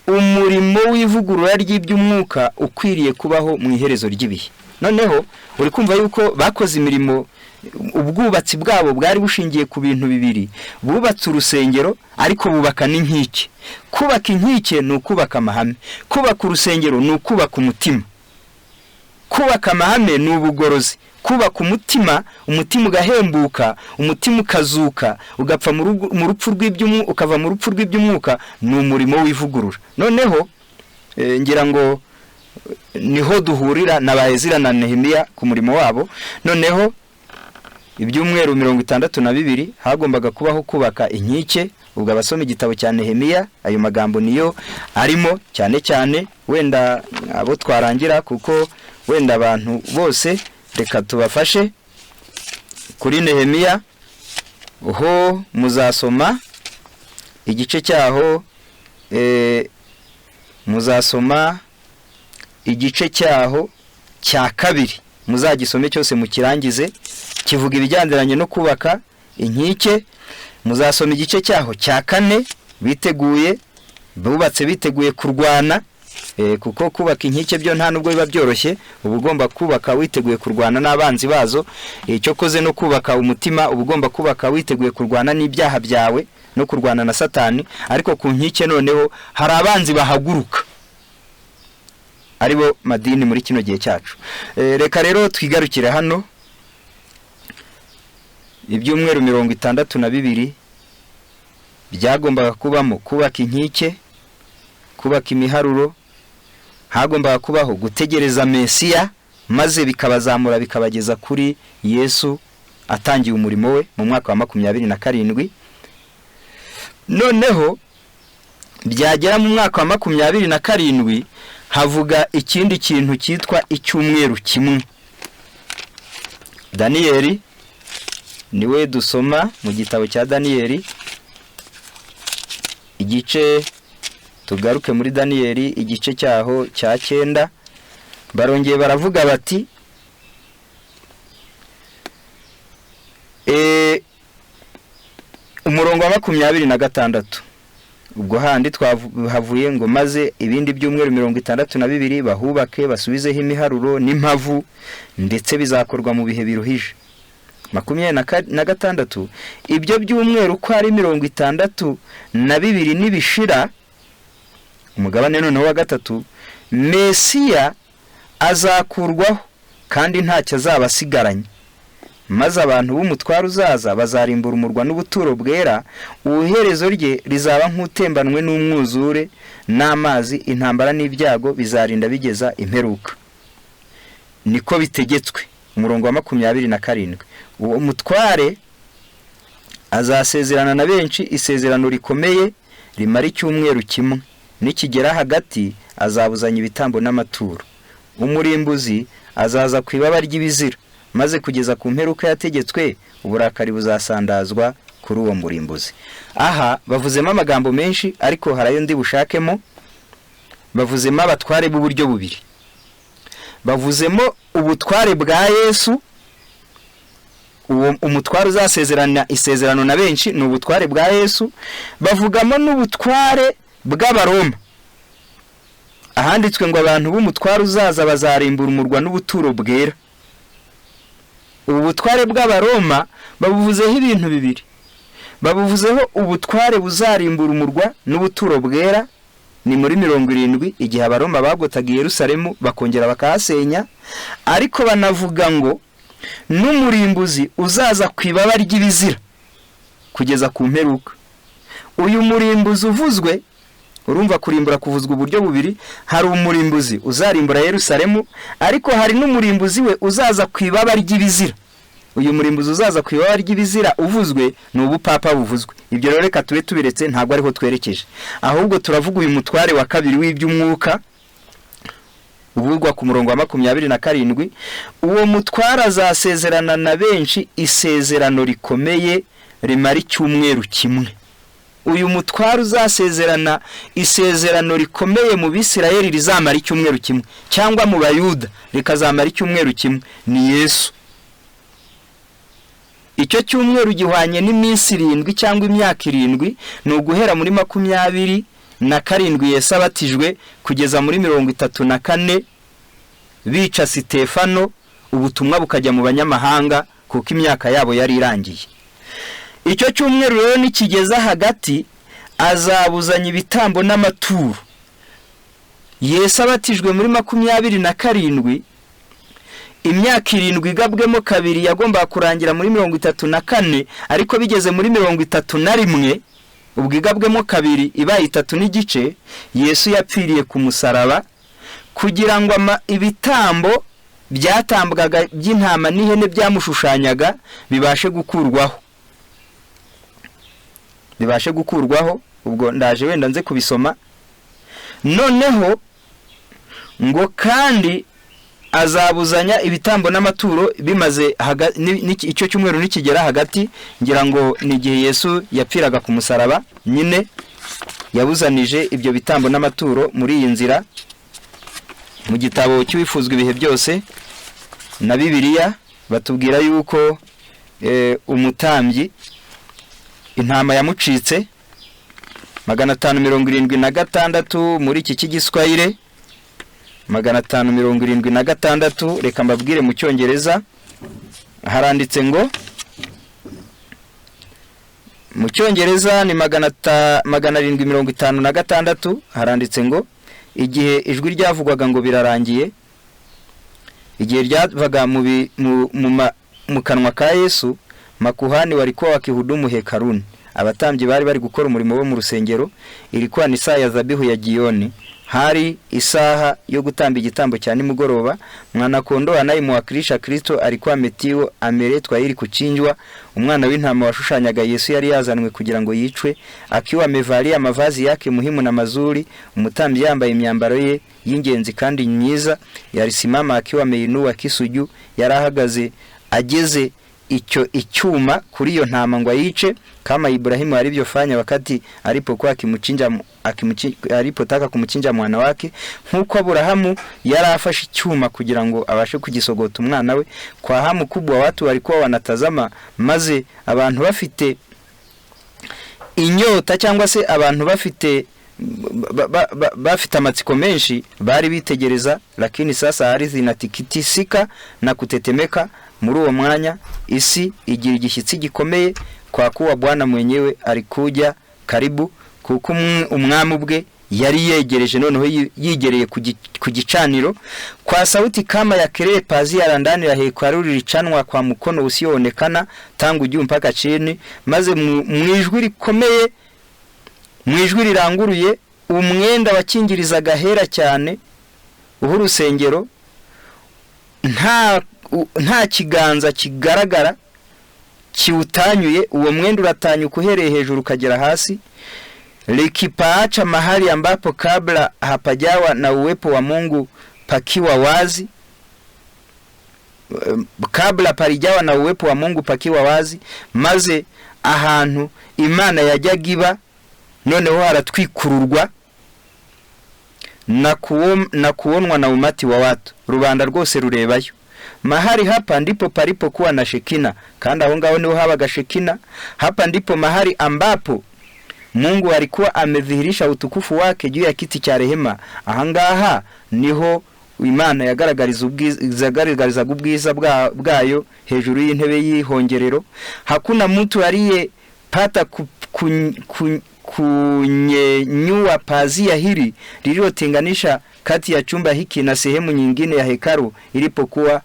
umurimo w'ivugurura ry'iby'umwuka ukwiriye kubaho mu iherezo ry'ibihe. Noneho uri kumva yuko bakoze imirimo, ubwubatsi bwabo bwari bushingiye ku bintu bibiri: bubatse urusengero, ariko bubaka n'inkike. Kubaka inkike ni ukubaka amahame, kubaka urusengero ni ukubaka umutima. Kubaka amahame ni ubugorozi, kubaka umutima, umutima ugahembuka, umutima ukazuka, ugapfa mu rupfu rw'iby'umwuka, ukava mu rupfu rw'iby'umwuka, ni umurimo w'ivugurura. Noneho ngira ngo niho duhurira na ba Ezira na Nehemiya ku murimo wabo. Noneho ibyumweru 62 hagombaga kubaho kubaka inkike. Ubwo abasoma igitabo cya Nehemiya, ayo magambo niyo arimo cyane cyane. Wenda abo twarangira, kuko wenda abantu bose reka tubafashe kuri Nehemiya, ho muzasoma igice cyaho, muzasoma igice cyaho cya kabiri, muzagisome cyose mukirangize. Kivuga ibijyaniranye no kubaka inkike. Muzasoma igice cyaho cya kane, biteguye, bubatse biteguye kurwana, kuko kubaka inkike byo nta nubwo biba byoroshye, uba ugomba kubaka witeguye kurwana n'abanzi bazo. Icyo koze no kubaka umutima, uba ugomba kubaka witeguye kurwana n'ibyaha byawe no kurwana na Satani. Ariko ku nkike noneho hari abanzi bahaguruka, aribo madini muri kino gihe cyacu. Reka rero twigarukire hano. Ibyumweru 62 byagombaga kubamo kubaka inkike, kubaka imiharuro, hagombaga kubaho gutegereza Mesiya, maze bikabazamura bikabageza kuri Yesu atangiye umurimo we mu mwaka wa 27. Noneho byagera mu mwaka wa 27, havuga ikindi kintu cyitwa icyumweru kimwe. Daniyeli niwe dusoma mu gitabo cya Daniyeli, igice, tugaruke muri Daniyeli igice cyaho cya 9. Barongeye baravuga bati Umurongo wa 26, ubwo handi twahavuye ngo: "Maze ibindi byumweru 62 bahubake, basubizeho imiharuro n'impavu, ndetse bizakorwa mu bihe biruhije." 26, ibyo byumweru uko ari 62 nibishira, umugabane noneho wa gatatu, Mesiya azakurwaho kandi ntacyo azaba asigaranye, maze abantu b'umutware uzaza bazarimbura umurwa n'ubuturo bwera. Uherezo rye rizaba nk'utembanwe n'umwuzure n'amazi, intambara n'ibyago bizarinda bigeza imperuka, niko bitegetswe. Umurongo wa 27, uwo mutware azasezerana na benshi isezerano rikomeye rimara icyumweru kimwe, nikigera hagati azabuzanya ibitambo n'amaturo. Umurimbuzi azaza ku ibaba ry'ibizira, maze kugeza ku mperuka yategetswe uburakari buzasandazwa kuri uwo murimbuzi. Aha bavuzemo amagambo menshi, ariko hari ayo ndi bushakemo. Bavuzemo abatware b'uburyo bubiri. Bavuzemo ubutware bwa Yesu, uwo umutware uzasezerana isezerano na benshi ni ubutware bwa Yesu. Bavugamo n'ubutware bw'Abaroma, ahanditswe ngo: "Abantu b'umutware uzaza bazarimbura umurwa n'ubuturo bwera." Ubu butware bw'Abaroma babuvuzeho ibintu bibiri. Babuvuzeho ubutware buzarimbura umurwa n'ubuturo bwera, ni muri 70, igihe Abaroma bagotaga i Yerusalemu bakongera bakahasenya. Ariko banavuga ngo n'umurimbuzi uzaza ku ibaba ry'ibizira kugeza ku mperuka. Uyu murimbuzi uvuzwe, urumva kurimbura kuvuzwa uburyo bubiri: hari umurimbuzi uzarimbura Yerusalemu, ariko hari n'umurimbuzi we uzaza ku ibaba ry'ibizira. Uyu murimbuzi uzaza ku ibaba ry'ibizira uvuzwe ni ubupapa buvuzwe. Ibyo rero reka tube tubiretse, ntabwo ariho twerekeje, ahubwo turavuga uyu mutware wa kabiri w'iby'umwuka uvugwa ku murongo wa 27. Uwo mutware azasezerana na benshi isezerano rikomeye rimara icyumweru kimwe. Uyu mutware uzasezerana isezerano rikomeye mu Bisirayeli rizamara icyumweru kimwe, cyangwa mu Bayuda rikazamara icyumweru kimwe, ni Yesu. Icyo cyumweru gihwanye n'iminsi 7 cyangwa imyaka 7, ni uguhera muri 27 Yesu abatijwe kugeza muri 34 bica Sitefano, ubutumwa bukajya mu banyamahanga, kuko imyaka yabo yari irangiye. Icyo cyumweru rero nikigeza hagati azabuzanya ibitambo n'amaturo. Yesu abatijwe muri 27, imyaka 7 igabwemo kabiri yagombaga kurangira muri 34, ariko bigeze muri 31, ubwo igabwemo kabiri ibaye itatu n'igice, Yesu yapfiriye ku musaraba kugira ngo ibitambo byatambwaga by'intama n'ihene byamushushanyaga bibashe gukurwaho, bibashe gukurwaho. Ubwo ndaje wenda nze kubisoma. Noneho ngo kandi azabuzanya ibitambo n'amaturo bimaze icyo cyumweru nikigera hagati, ngira ngo ni igihe Yesu yapfiraga ku musaraba nyine yabuzanije ibyo bitambo n'amaturo. Muri iyi nzira, mu gitabo cy'Uwifuzwa ibihe byose na Bibiliya, batubwira yuko umutambyi intama yamucitse. 576 muri iki cy'igiswahire, 576. Reka mbabwire mu Cyongereza haranditse ngo, mu Cyongereza ni 756, haranditse ngo: "Igihe ijwi ryavugwaga ngo birarangiye, igihe ryavaga mu kanwa ka Yesu, makuhani walikuwa wakihudumu hekaluni." Abatambyi bari bari gukora umurimo wo mu rusengero. "Ilikuwa ni saa ya zabihu ya jioni," hari isaha yo gutamba igitambo cya nimugoroba. "Mwanakondoo anayemwakilisha Kristo alikuwa ametiwa ameletwa ili kuchinjwa." Umwana w'intama washushanyaga Yesu yari yazanwe kugira ngo yicwe. "Akiwa amevalia mavazi yake muhimu na mazuri," umutambyi yambaye imyambaro ye y'ingenzi kandi myiza. "Yalisimama akiwa ameinua kisu juu," yari ahagaze ageze icyo icyuma kuri iyo ntama ngo ayice. "Kama Ibrahimu alivyofanya wakati alipokuwa alipotaka kumchinja mwana wake," nkuko Aburahamu yari afashe icyuma kugira ngo abashe kugisogota umwana we. "Kwa hamu kubwa watu walikuwa wanatazama," maze abantu bafite Inyota cyangwa se abantu bafite bafite amatsiko menshi bari bitegereza. Lakini sasa ardhi inatikisika na kutetemeka. Muri uwo mwanya isi igira igishyitsi gikomeye, kwa kuwa Bwana mwenyewe alikuja karibu, kuko umwami ubwe yari yegereje, noneho yigereye ku gicaniro. Kwa sauti kama ya kelele pazia la ndani la hekalu lilichanwa kwa mkono usioonekana tangu juu mpaka chini. Maze mu ijwi rikomeye, mu ijwi riranguruye, umwenda wakingirizaga ahera cyane uh'urusengero nta kiganza kigaragara kiwutanyuye, uwo mwenda uratanyuka uhereye hejuru ukagera hasi. Likipaacha mahali ambapo kabla hapajawa na uwepo wa Mungu pakiwa wazi, kabla palijawa na uwepo wa Mungu pakiwa wazi. Maze ahantu Imana yajyaga iba noneho haratwikururwa na kuonwa na umati wa watu, rubanda rwose rurebayo. Mahali hapa ndipo palipokuwa na Shekina, kandi aho ngaho niho habaga Shekina. Hapa ndipo mahali ambapo Mungu alikuwa amedhihirisha utukufu wake juu ya kiti cha rehema. Ahangaha niho Imana yagaragarizaga ubwiza bwayo hejuru y'intebe y'ihongerero. Hakuna mtu aliyepata kunyenyua pazia hili lililotenganisha kati ya chumba hiki na sehemu nyingine ya hekalu ilipokuwa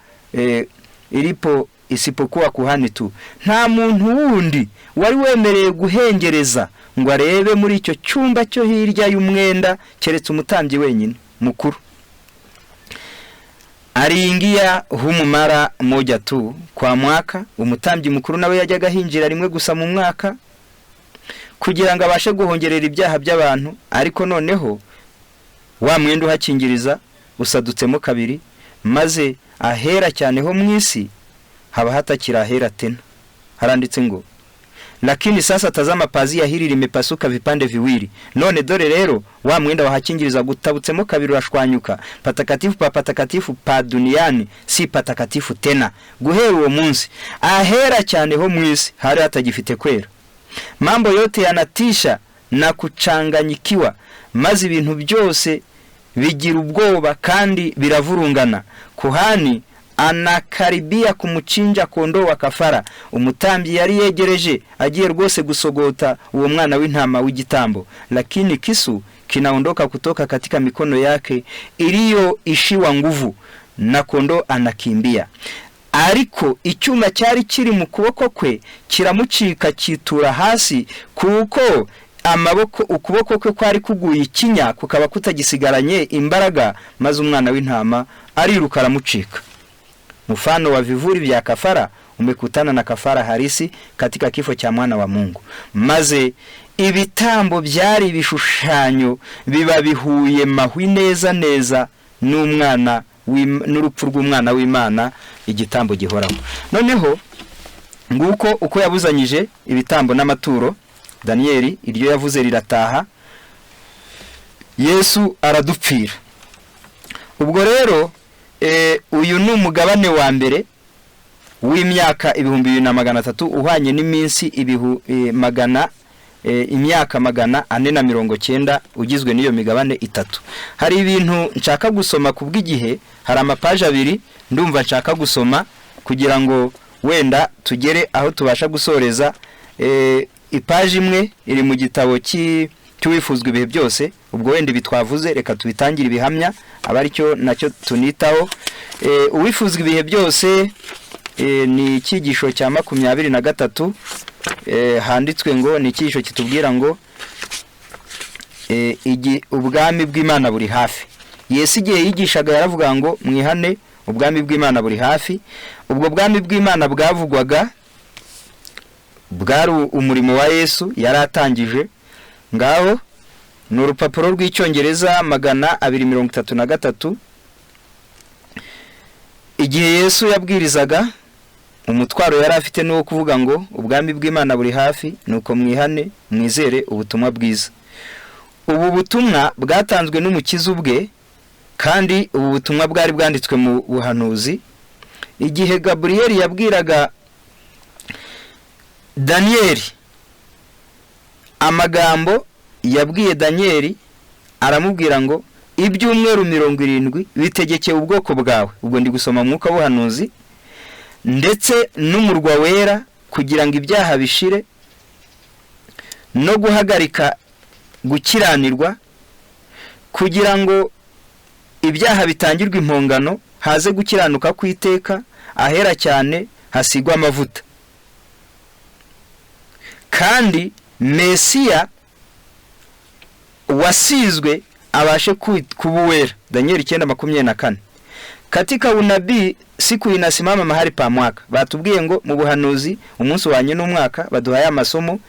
ilipo isipokuwa kuhani tu. Nta muntu wundi wari wemereye guhengereza ngo arebe muri icyo cyumba cyo hirya y'umwenda keretse umutambyi wenyine mukuru. Aliingia humu mara moja tu kwa mwaka. Umutambyi mukuru nawe yajyaga hinjira rimwe gusa mu mwaka kugira ngo abashe guhongerera ibyaha by'abantu. Ariko noneho wa mwenda uhakingiriza usadutsemo kabiri, maze ahera cyane ho mu isi haba hatakiri ahera tena. Haranditse ngo lakini sasa tazama, pazia hili limepasuka vipande viwili. None dore rero wa mwenda wahakingiriza gutabutsemo kabiri urashwanyuka. Patakatifu pa patakatifu pa duniani si patakatifu tena. Guhera uwo munsi ahera cyane ho mu isi hari hatagifite kwera. Mambo yote yanatisha na kuchanganyikiwa, maze ibintu byose bigira ubwoba kandi biravurungana. Kuhani anakaribia kumuchinja kondoo wa kafara. Umutambyi yari yegereje agiye rwose gusogota uwo mwana w'intama w'igitambo, lakini kisu kinaondoka kutoka katika mikono yake iliyoishiwa nguvu na kondoo anakimbia. Ariko icyuma cyari kiri mu kuboko kwe kiramucika kitura hasi, kuko amaboko ukuboko kwe kwari kuguye ikinya kukaba kutagisigaranye imbaraga, maze umwana w'intama ariruka aramucika. Mfano wa vivuri vya kafara umekutana na kafara harisi katika kifo cha mwana wa Mungu. Maze ibitambo byari ibishushanyo biba bihuye mahwi neza neza n'umwana n'urupfu rw'umwana w'Imana, igitambo gihoraho. Noneho nguko uko yabuzanyije ibitambo n'amaturo. Danieli iryo yavuze rirataha, Yesu aradupfira. Ubwo rero uyu ni umugabane wa mbere w'imyaka 2300 uhanye n'iminsi imyaka 490 ugizwe n'iyo migabane itatu. Hari ibintu nshaka gusoma kubw'igihe, hari amapaje abiri ndumva nshaka gusoma kugira ngo wenda tugere aho tubasha gusoreza. Ipaji imwe iri mu gitabo cy'uwifuzwa ibihe byose. Ubwo wenda ibi twavuze reka tubitangire ibihamya aba aricyo nacyo tunitaho. Uwifuzwa ibihe byose ni icyigisho cya 23, handitswe ngo ni icyigisho kitubwira ngo ubwami bw'Imana buri hafi. Yesu igihe yigishaga yaravuga ngo mwihane, ubwami bw'Imana buri hafi. Ubwo bwami bw'Imana bwavugwaga bwari umurimo wa Yesu yaratangije. Ngaho ni urupapuro rw'icyongereza 233. Igihe Yesu yabwirizaga umutwaro yari afite n'uwo kuvuga ngo ubwami bw'Imana buri hafi, nuko mwihane mwizere ubutumwa bwiza. Ubu butumwa bwatanzwe n'umukiza ubwe, kandi ubu butumwa bwari bwanditswe mu buhanuzi. Igihe Gabriel yabwiraga Danieli Amagambo yabwiye Daniyeli, aramubwira ngo ibyumweru 70 bitegekeye ubwoko bwawe, ubwo ndi gusoma mwuka w'ubuhanuzi, ndetse n'umurwa wera, kugira ngo ibyaha bishire no guhagarika gukiranirwa, kugira ngo ibyaha bitangirwe impongano, haze gukiranuka kw'iteka, ahera cyane hasigwa amavuta, kandi Mesiya wasizwe abashe kuba uwera. Daniel 9:24. Katika unabii siku inasimama mahali pa mwaka. Batubwiye ngo mu buhanuzi umunsi wanye n'umwaka, baduhaye amasomo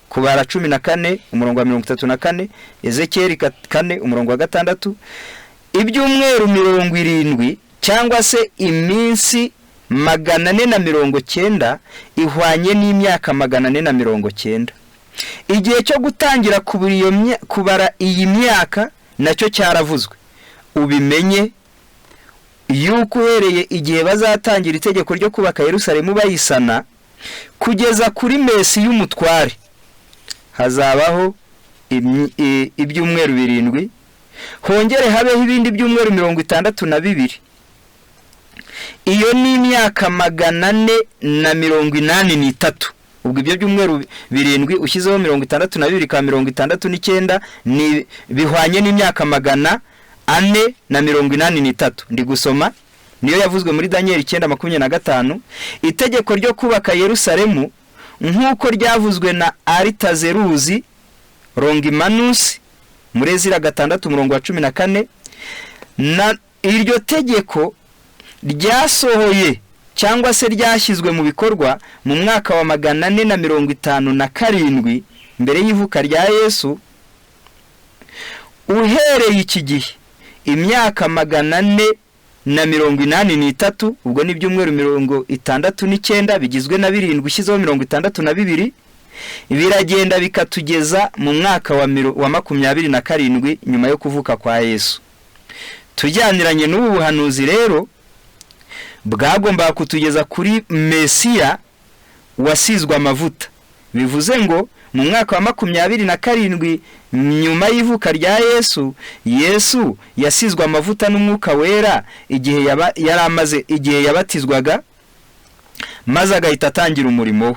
Kubara 14 umurongo wa 34, Ezekiel 4 umurongo wa 6. Ibyumweru 70 cyangwa se iminsi 490 ihwanye n'imyaka 490. Igihe cyo gutangira kubara iyi myaka nacyo cyaravuzwe. Ubimenye yuko uhereye igihe bazatangira itegeko ryo kubaka Yerusalemu bayisana kugeza kuri Mesi y'umutware hazabaho ibyumweru 7, hongere habeho ibindi byumweru 62. Iyo ni imyaka 483. Ubwo ibyo byumweru 7 ushyizeho 62 ka 69 ni bihwanye n'imyaka 483. Ndi gusoma niyo yavuzwe muri Daniel 9:25. Itegeko ryo kubaka Yerusalemu nk'uko ryavuzwe na Aritazeruzi Longimanus muri Ezira 6 umurongo wa 14, na iryo tegeko ryasohoye cyangwa se ryashyizwe mu bikorwa mu mwaka wa 457 mbere y'ivuka rya Yesu. Uhereye iki gihe imyaka 483, ubwo ni ibyumweru 69 bigizwe na 7 ushyizeho 62, biragenda bikatugeza mu mwaka wa 27 nyuma yo kuvuka kwa Yesu. Tujyaniranye n'ubu buhanuzi rero bwagombaga kutugeza kuri Mesiya wasizwe amavuta. Bivuze ngo mu mwaka wa 27 nyuma y'ivuka rya Yesu, Yesu yasizwe amavuta n'umwuka wera igihe yari amaze, igihe yabatizwaga, maze agahita atangira umurimo we.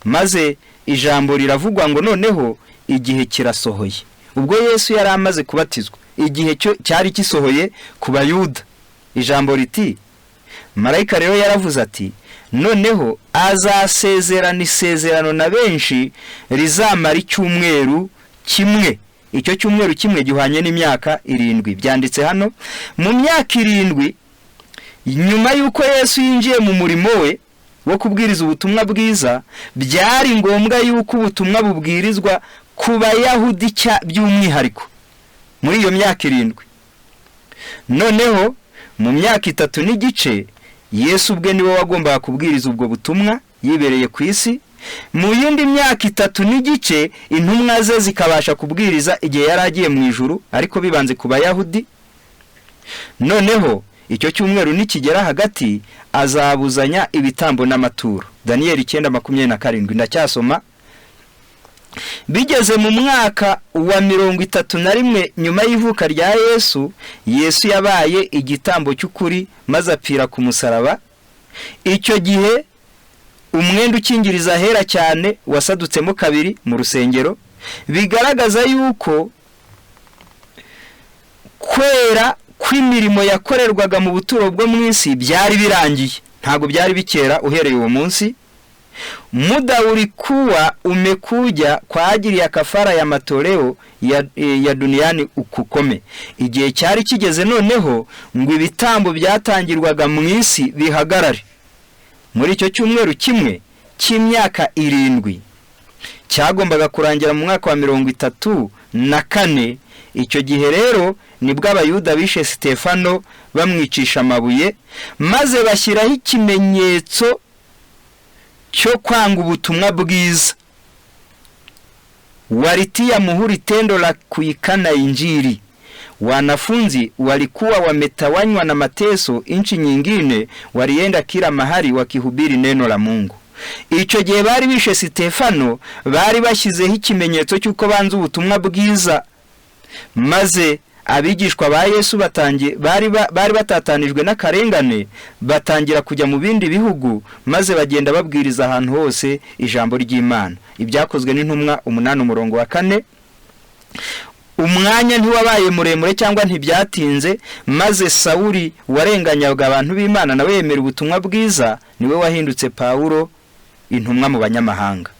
Maze ijambo riravugwa ngo noneho igihe kirasohoye. Ubwo Yesu yari amaze kubatizwa, igihe cyo cyari kisohoye ku Bayuda. Ijambo riti, marayika rero yaravuze ati noneho azasezerana isezerano na benshi rizamara icyumweru kimwe. Icyo cyumweru kimwe gihwanye n'imyaka 7. Byanditse hano mu myaka 7 nyuma y'uko Yesu yinjiye mu murimo we wo kubwiriza ubutumwa bwiza, byari ngombwa y'uko ubutumwa bubwirizwa ku Bayahudi by'umwihariko muri iyo myaka 7. Noneho mu myaka 3 n'igice Yesu ubwe niwe wagombaga kubwiriza ubwo butumwa yibereye ku isi. Mu yindi myaka 3 n'igice intumwa ze zikabasha kubwiriza igihe yari agiye mu ijuru, ariko bibanze ku Bayahudi. Noneho icyo cyumweru nikigera hagati azabuzanya ibitambo n'amaturo. Daniel 9:27. Ndacyasoma. Bigeze mu mwaka wa 31 nyuma y'ivuka rya Yesu, Yesu yabaye igitambo cy'ukuri maze apfira ku musaraba. Icyo gihe umwenda ukingiriza ahera cyane wasadutsemo kabiri mu rusengero, bigaragaza yuko kwera kw'imirimo yakorerwaga mu buturo bwo mu isi byari birangiye, ntabwo byari bikera uhereye uwo munsi. Muda ulikuwa umekuja kwa ajili ya kafara ya matoleo ya duniani ukukome. Igihe cyari kigeze noneho ngo ibitambo byatangirwaga mu isi bihagarare. Muri icyo cyumweru kimwe cy'imyaka 7 cyagombaga kurangira mu mwaka wa 34. Icyo gihe rero nibwo Abayuda bishe Stefano bamwicisha amabuye, maze bashyiraho ikimenyetso cyo kwanga ubutumwa bwiza. Walitia muhuri tendo la kuikana Injili. Wanafunzi walikuwa wametawanywa na mateso nchi nyingine, walienda kila mahali wakihubiri neno la Mungu. Icyo gihe bari bishe Sitefano, bari bashyizeho ikimenyetso cy'uko banze ubutumwa bwiza, maze abigishwa ba Yesu batangiye bari batatanijwe n'akarengane, batangira kujya mu bindi bihugu, maze bagenda babwiriza ahantu hose ijambo ry'Imana. Ibyakozwe n'Intumwa 8 umurongo wa 4. Umwanya ntiwabaye muremure cyangwa ntibyatinze, maze Sawuli warenganyaga abantu b'Imana nawe yemera ubutumwa bwiza, niwe wahindutse Pawulo, intumwa mu banyamahanga.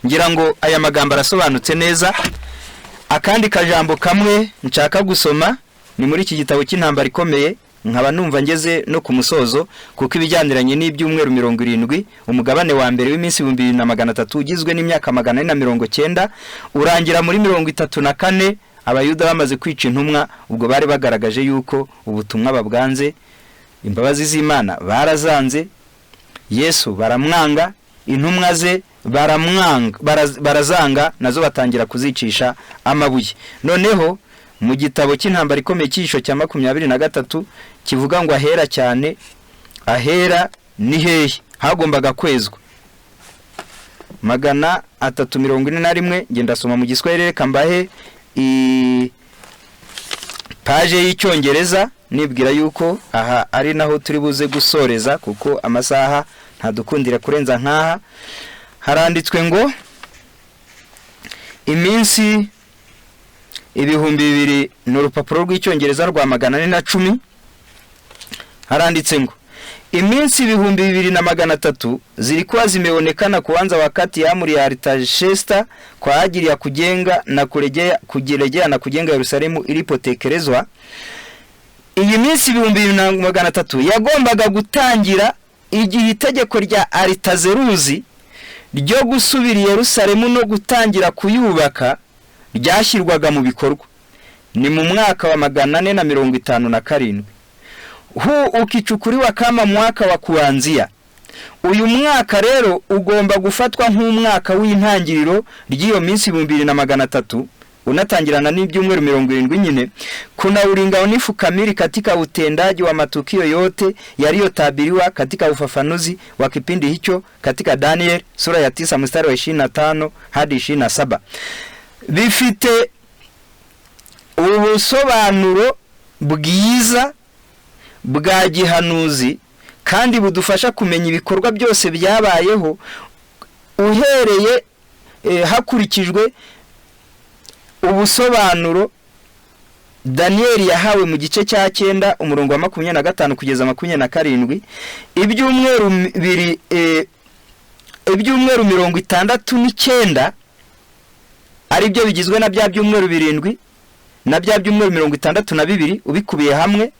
Ngira ngo aya magambo arasobanutse neza. Akandi kajambo kamwe nshaka gusoma ni muri iki gitabo cy'Intambara Ikomeye, nkaba numva ngeze no ku musozo, kuko ibijyaniranye n'ibyumweru 70, umugabane wa mbere w'iminsi 2300 ugizwe n'imyaka 490, urangira muri 34, Abayuda bamaze kwica intumwa. Ubwo bari bagaragaje yuko ubutumwa babwanze, imbabazi z'Imana barazanze, Yesu baramwanga, intumwa ze baramwanga, barazanga, nazo batangira kuzicisha amabuye. Noneho mu gitabo cy'Intambara Ikomeye, cyigisho cya 23, kivuga ngo ahera cyane, ahera ni hehe hagombaga kwezwa? 341. Ngenda ndasoma mu Giswahili, reka mbahe page y'Icyongereza, nibwira yuko aha ari naho turi buze gusoreza, kuko amasaha ntadukundira kurenza nk'aha. Haranditswe ngo iminsi 2000, ni urupapuro rw'Icyongereza rwa 410. Haranditse ngo iminsi 2300 zilikuwa zimeonekana kuanza wakati amri ya Artashesta kwa ajili ya kujenga na kurejea, kujirejea na kujenga Yerusalemu ilipotekelezwa. Iyi minsi 2300 yagombaga gutangira igihe itegeko rya Aritazeruzi ryo gusubira i Yerusalemu no gutangira kuyubaka ryashyirwaga mu bikorwa, ni mu mwaka wa 457. Huu ukichukuliwa kama mwaka wa kuanzia, uyu mwaka rero ugomba gufatwa nk'umwaka w'intangiriro ry'iyo minsi 2300, unatangirana n'ibyumweru 70 nyine. Kuna ulinganifu kamili katika utendaji wa matukio yote yaliyotabiriwa katika ufafanuzi wa kipindi hicho katika Daniel sura ya 9 mstari wa 25 hadi 27. Bifite ubusobanuro bwiza bwa gihanuzi kandi budufasha kumenya ibikorwa byose byabayeho uhereye hakurikijwe ubusobanuro Daniyeli yahawe mu gice cya 9 umurongo wa 25 kugeza 27. Ibyumweru biri ibyumweru 69, ari byo bigizwe na bya byumweru 7 na bya byumweru 62 ubikubiye hamwe.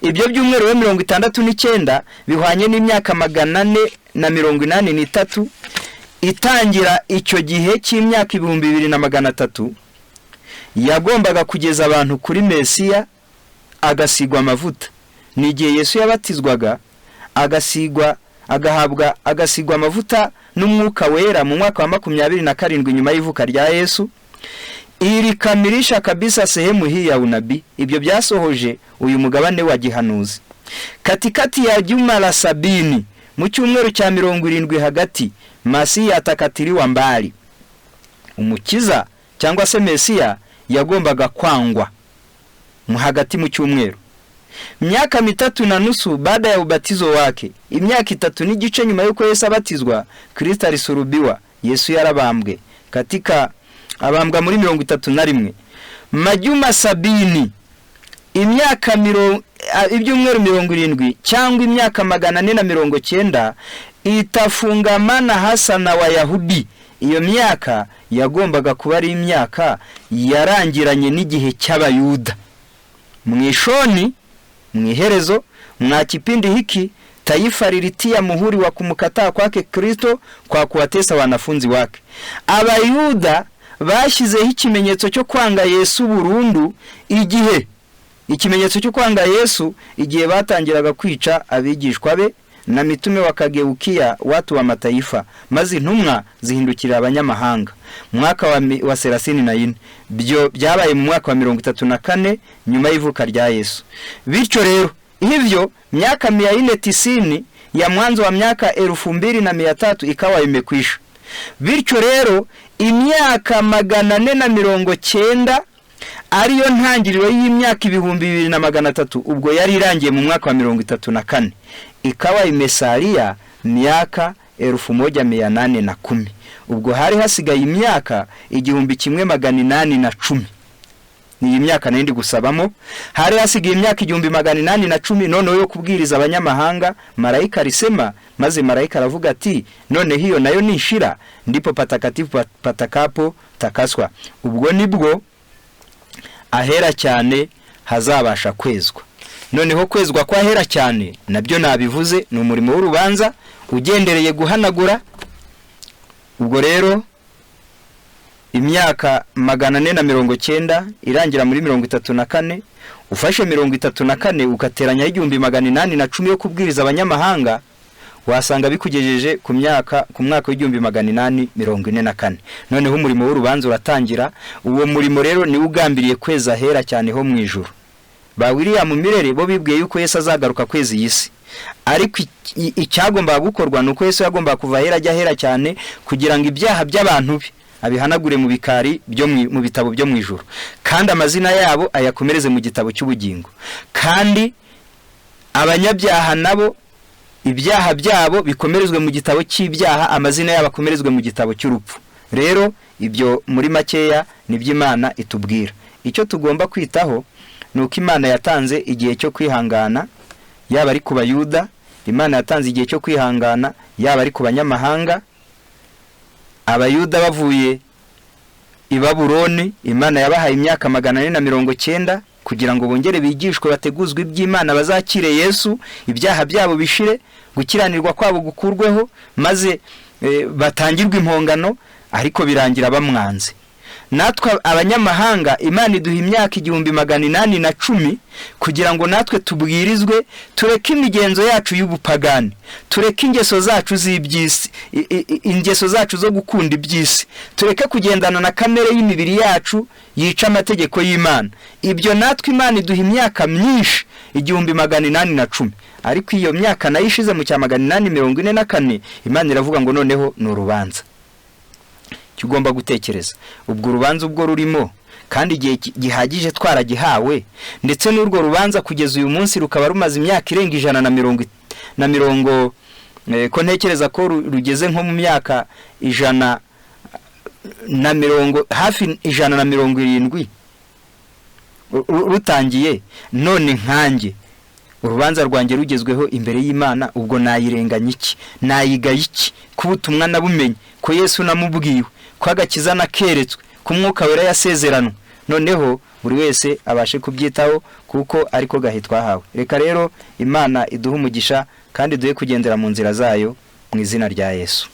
Ibyo byumweru 69 bihwanye n'imyaka 483 itangira icyo gihe cy'imyaka 2300 yagombaga kugeza abantu kuri Mesiya agasigwa amavuta. Ni igihe Yesu yabatizwaga, agasigwa, agahabwa, agasigwa amavuta n'Umwuka Wera mu mwaka wa 27 nyuma y'ivuka rya Yesu. Ilikamilisha kabisa sehemu hii ya unabii, ibyo byasohoje uyu mugabane wa gihanuzi. Katikati ya juma la 70, mu cyumweru cya 70 hagati, Masiya atakatiliwa mbali, Umukiza cyangwa se Mesiya yagombaga kwangwa mu hagati mu cyumweru. Miaka 3.5 baada ya ubatizo wake, imyaka 3.5 nyuma y'uko Yesu abatizwa, Kristo alisulubiwa, Yesu yarabambwe katika, abambwa muri 31. Majuma 70, imyaka ibyumweru 70 cyangwa imyaka 490 itafungamana hasa na Wayahudi. Iyo myaka yagombaga kuba ari imyaka yarangiranye n'igihe cy'Abayuda. Mwishoni, mwiherezo mwa kipindi hiki, taifa lilitia muhuri wa kumkataa kwake Kristo kwa kuwatesa wanafunzi wake. Abayuda bashyizeho ikimenyetso cyo kwanga Yesu burundu, igihe ikimenyetso cyo kwanga Yesu igihe batangiraga kwica abigishwa be, na mitume wakageukia watu wa mataifa, maze intumwa zihindukira abanyamahanga. Mwaka wa 34, byo byabaye mu mwaka wa 34 nyuma y'ivuka rya Yesu. Bityo rero hivyo miaka 490 ya mwanzo wa miaka 2300 ikawa imekwisha. Bityo rero imyaka 490 ariyo ntangiriro y'imyaka 2300 ubwo yari irangiye mu mwaka wa 34, ikawa imesalia miaka 1810. Ubwo hari hasigaye imyaka 1810. Ni imyaka nindi gusabamo, hari hasigaye imyaka 1810 noneho yo kubwiriza abanyamahanga. Marayika alisema, maze marayika aravuga ati none hiyo nayo nishira ndipo patakatifu patakapo takaswa. Ubwo nibwo ahera cyane hazabasha kwezwa. Noneho kwezwa kwa ahera cyane nabyo nabivuze, ni umurimo w'urubanza ugendereye guhanagura. Ubwo rero imyaka 490 irangira muri 34, ufashe 34 ukateranya 1810 yo kubwiriza abanyamahanga, wasanga bikugejeje ku myaka ku mwaka w'1844. Noneho umurimo w'urubanza uratangira. Uwo murimo rero ni ugambiriye kweza ahera cyane ho mu ijuru. Ba William Miller bo bibwiye yuko Yesu azagaruka kweza iyi si, ariko icyagombaga gukorwa nuko Yesu yagombaga kuva ahera ajya ahera cyane kugira ngo ibyaha by'abantu be abihanagure mu bikari byo mu bitabo byo mu ijuru, kandi amazina yabo ayakomereze mu gitabo cy'ubugingo, kandi abanyabyaha nabo ibyaha byabo bikomerezwe mu gitabo cy'ibyaha, amazina yabo akomerezwe mu gitabo cy'urupfu. Rero ibyo muri makeya nibyo Imana itubwira. Icyo tugomba kwitaho nuko Imana yatanze igihe cyo kwihangana, yaba ari ku Bayuda, Imana yatanze igihe cyo kwihangana, yaba ari ku banyamahanga. Abayuda bavuye i Babuloni, Imana yabahaye imyaka 490 kugira ngo bongere bigishwe bateguzwe iby'Imana, bazakire Yesu, ibyaha byabo bishire, gukiranirwa kwabo gukurweho, maze batangirwe impongano, ariko birangira bamwanze. Natwe abanyamahanga Imana iduha imyaka 1810 kugira ngo natwe tubwirizwe, tureke imigenzo yacu y'ubupagani, tureke ingeso zacu z'iby'isi, ingeso zacu zo gukunda iby'isi, tureke kugendana na kamere y'imibiri yacu yica amategeko y'Imana. Ibyo natwe Imana iduha imyaka myinshi 1810, ariko iyo myaka nayo ishize mu cya 844 Imana iravuga ngo noneho ni urubanza. Ugomba gutekereza ubwo urubanza ubwo rurimo, kandi igihe gihagije twaragihawe, ndetse n'urwo rubanza kugeza uyu munsi rukaba rumaze imyaka irenga 150, ko ntekereza ko rugeze nko mu myaka 150, hafi 170 rutangiye. None nkanjye urubanza rwanjye rugezweho imbere y'Imana, ubwo nayirenganya iki? Nayigaye iki? Ko ubutumwa nabumenye, ko Yesu namubwiwe, ko agakiza nakeretswe, ko Umwuka Wera yasezeranwe. Noneho buri wese abashe kubyitaho kuko ariko gahe twahawe. Reka rero Imana iduhe umugisha kandi duhe kugendera mu nzira zayo mu izina rya Yesu.